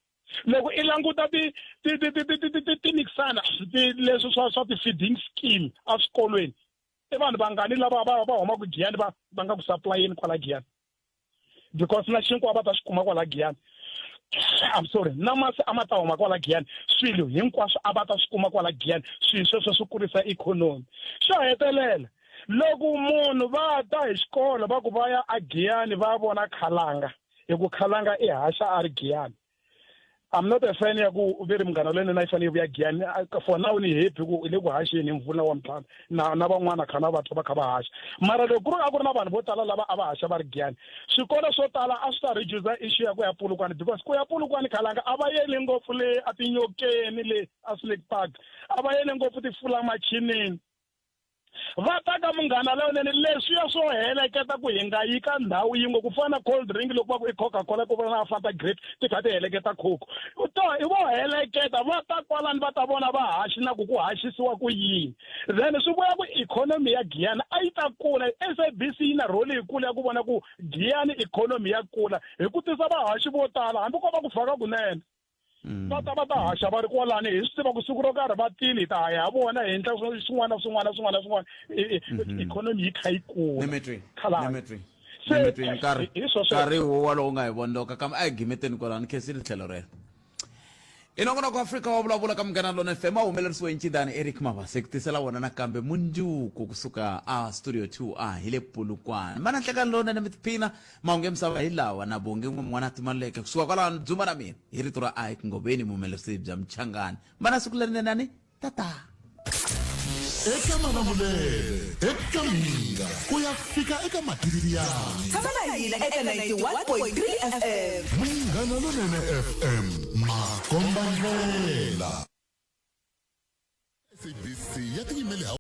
loko i languta ti ti ti ti ti ti ti ti-mixana ti leswi swa swa ti-feeding scheme eswikolweni i vanhu vangani lava va va humaka Giyani va va nga ku supply-eni kwala Giyani because na xinkwa va ta xi kuma kwala Giyani I'm sorry na masi a ma ta huma kwala Giyani swilo hinkwaswo a va ta swi kuma kwala Giyani swilo sweswo swi kurisa ikhonomi xo hetelela loko munhu va ta hi xikolo va ku va ya a Giyani va vona Khalanga hi ku Khalanga i haxa a ri Giyani I'm not a fan ya ku ve ri munghana lowunene a yi fanele yi vuya Giyani for now ni happy ku i le ku haxeni hi mpfula wa mthanda na na van'wana kha na vatwa va kha va haxa mara loko ku ri a ku ri na vanhu vo tala lava a va haxa va ri Giyani swikolo swo tala a swi ta reduce issue ya ku ya Polokwane because ku ya Polokwane khalanga a va yeli ngopfu le a tinyokeni le a Snake Park a va yeli ngopfu tifulamachinini Va ta ka Munghana Lowunene, leswiya swo heleketa ku hi nga yi ka ndhawu yin'we ku fana na cold drink loko va ku i Coca-Cola ku va na Fanta Grape ti kha ti heleketa Coke. To i vo heleketa va ta kwalani va ta vona vahaxi na ku ku haxisiwa ku yini. Then swi vula ku ikhonomi ya Giyani a yi ta kula. SABC yi na role yikulu ya ku vona ku Giyani ikhonomi ya kula hi ku tisa vahaxi vo tala hambi ko va ku vhaka kunene. Mm. va ta va ta haxa va ri kwalani hi swi tiva ku siku ro karhi va tile hi ta ya vona hi endla swin'wana na swin'wana na swin'wana na swin'wana mm-hmm. ikhonomi yi kha yi kula nkarhi nkarhi wo walowo nga hi vondoka kambe a hi gimeteni kwalani khensile tlhelo rero i nongonoko afrika wa vulavula ka munghana lona fm a humelerisiwe ncindani eric mavase ku tisela wona nakambe mundzuku kusuka a studio 2 a hi le polokwane mana nhlekani lowunene mi tiphina Mahungu ya misava hi lawa na Bongi n'we n'wana Timaleke kusuka kwalano dzumba na mina hi rito ra Ike Ngobeni muhumelerisi bya Mchangani. Mana siku lerinene tata. Eka Malamulele, eka Mhinga, ku ya fika eka Matiyani. Tshama na hina eka 91.3 FM. Munghana Lonene FM, makombandlela. SABC ya tiyimele ha.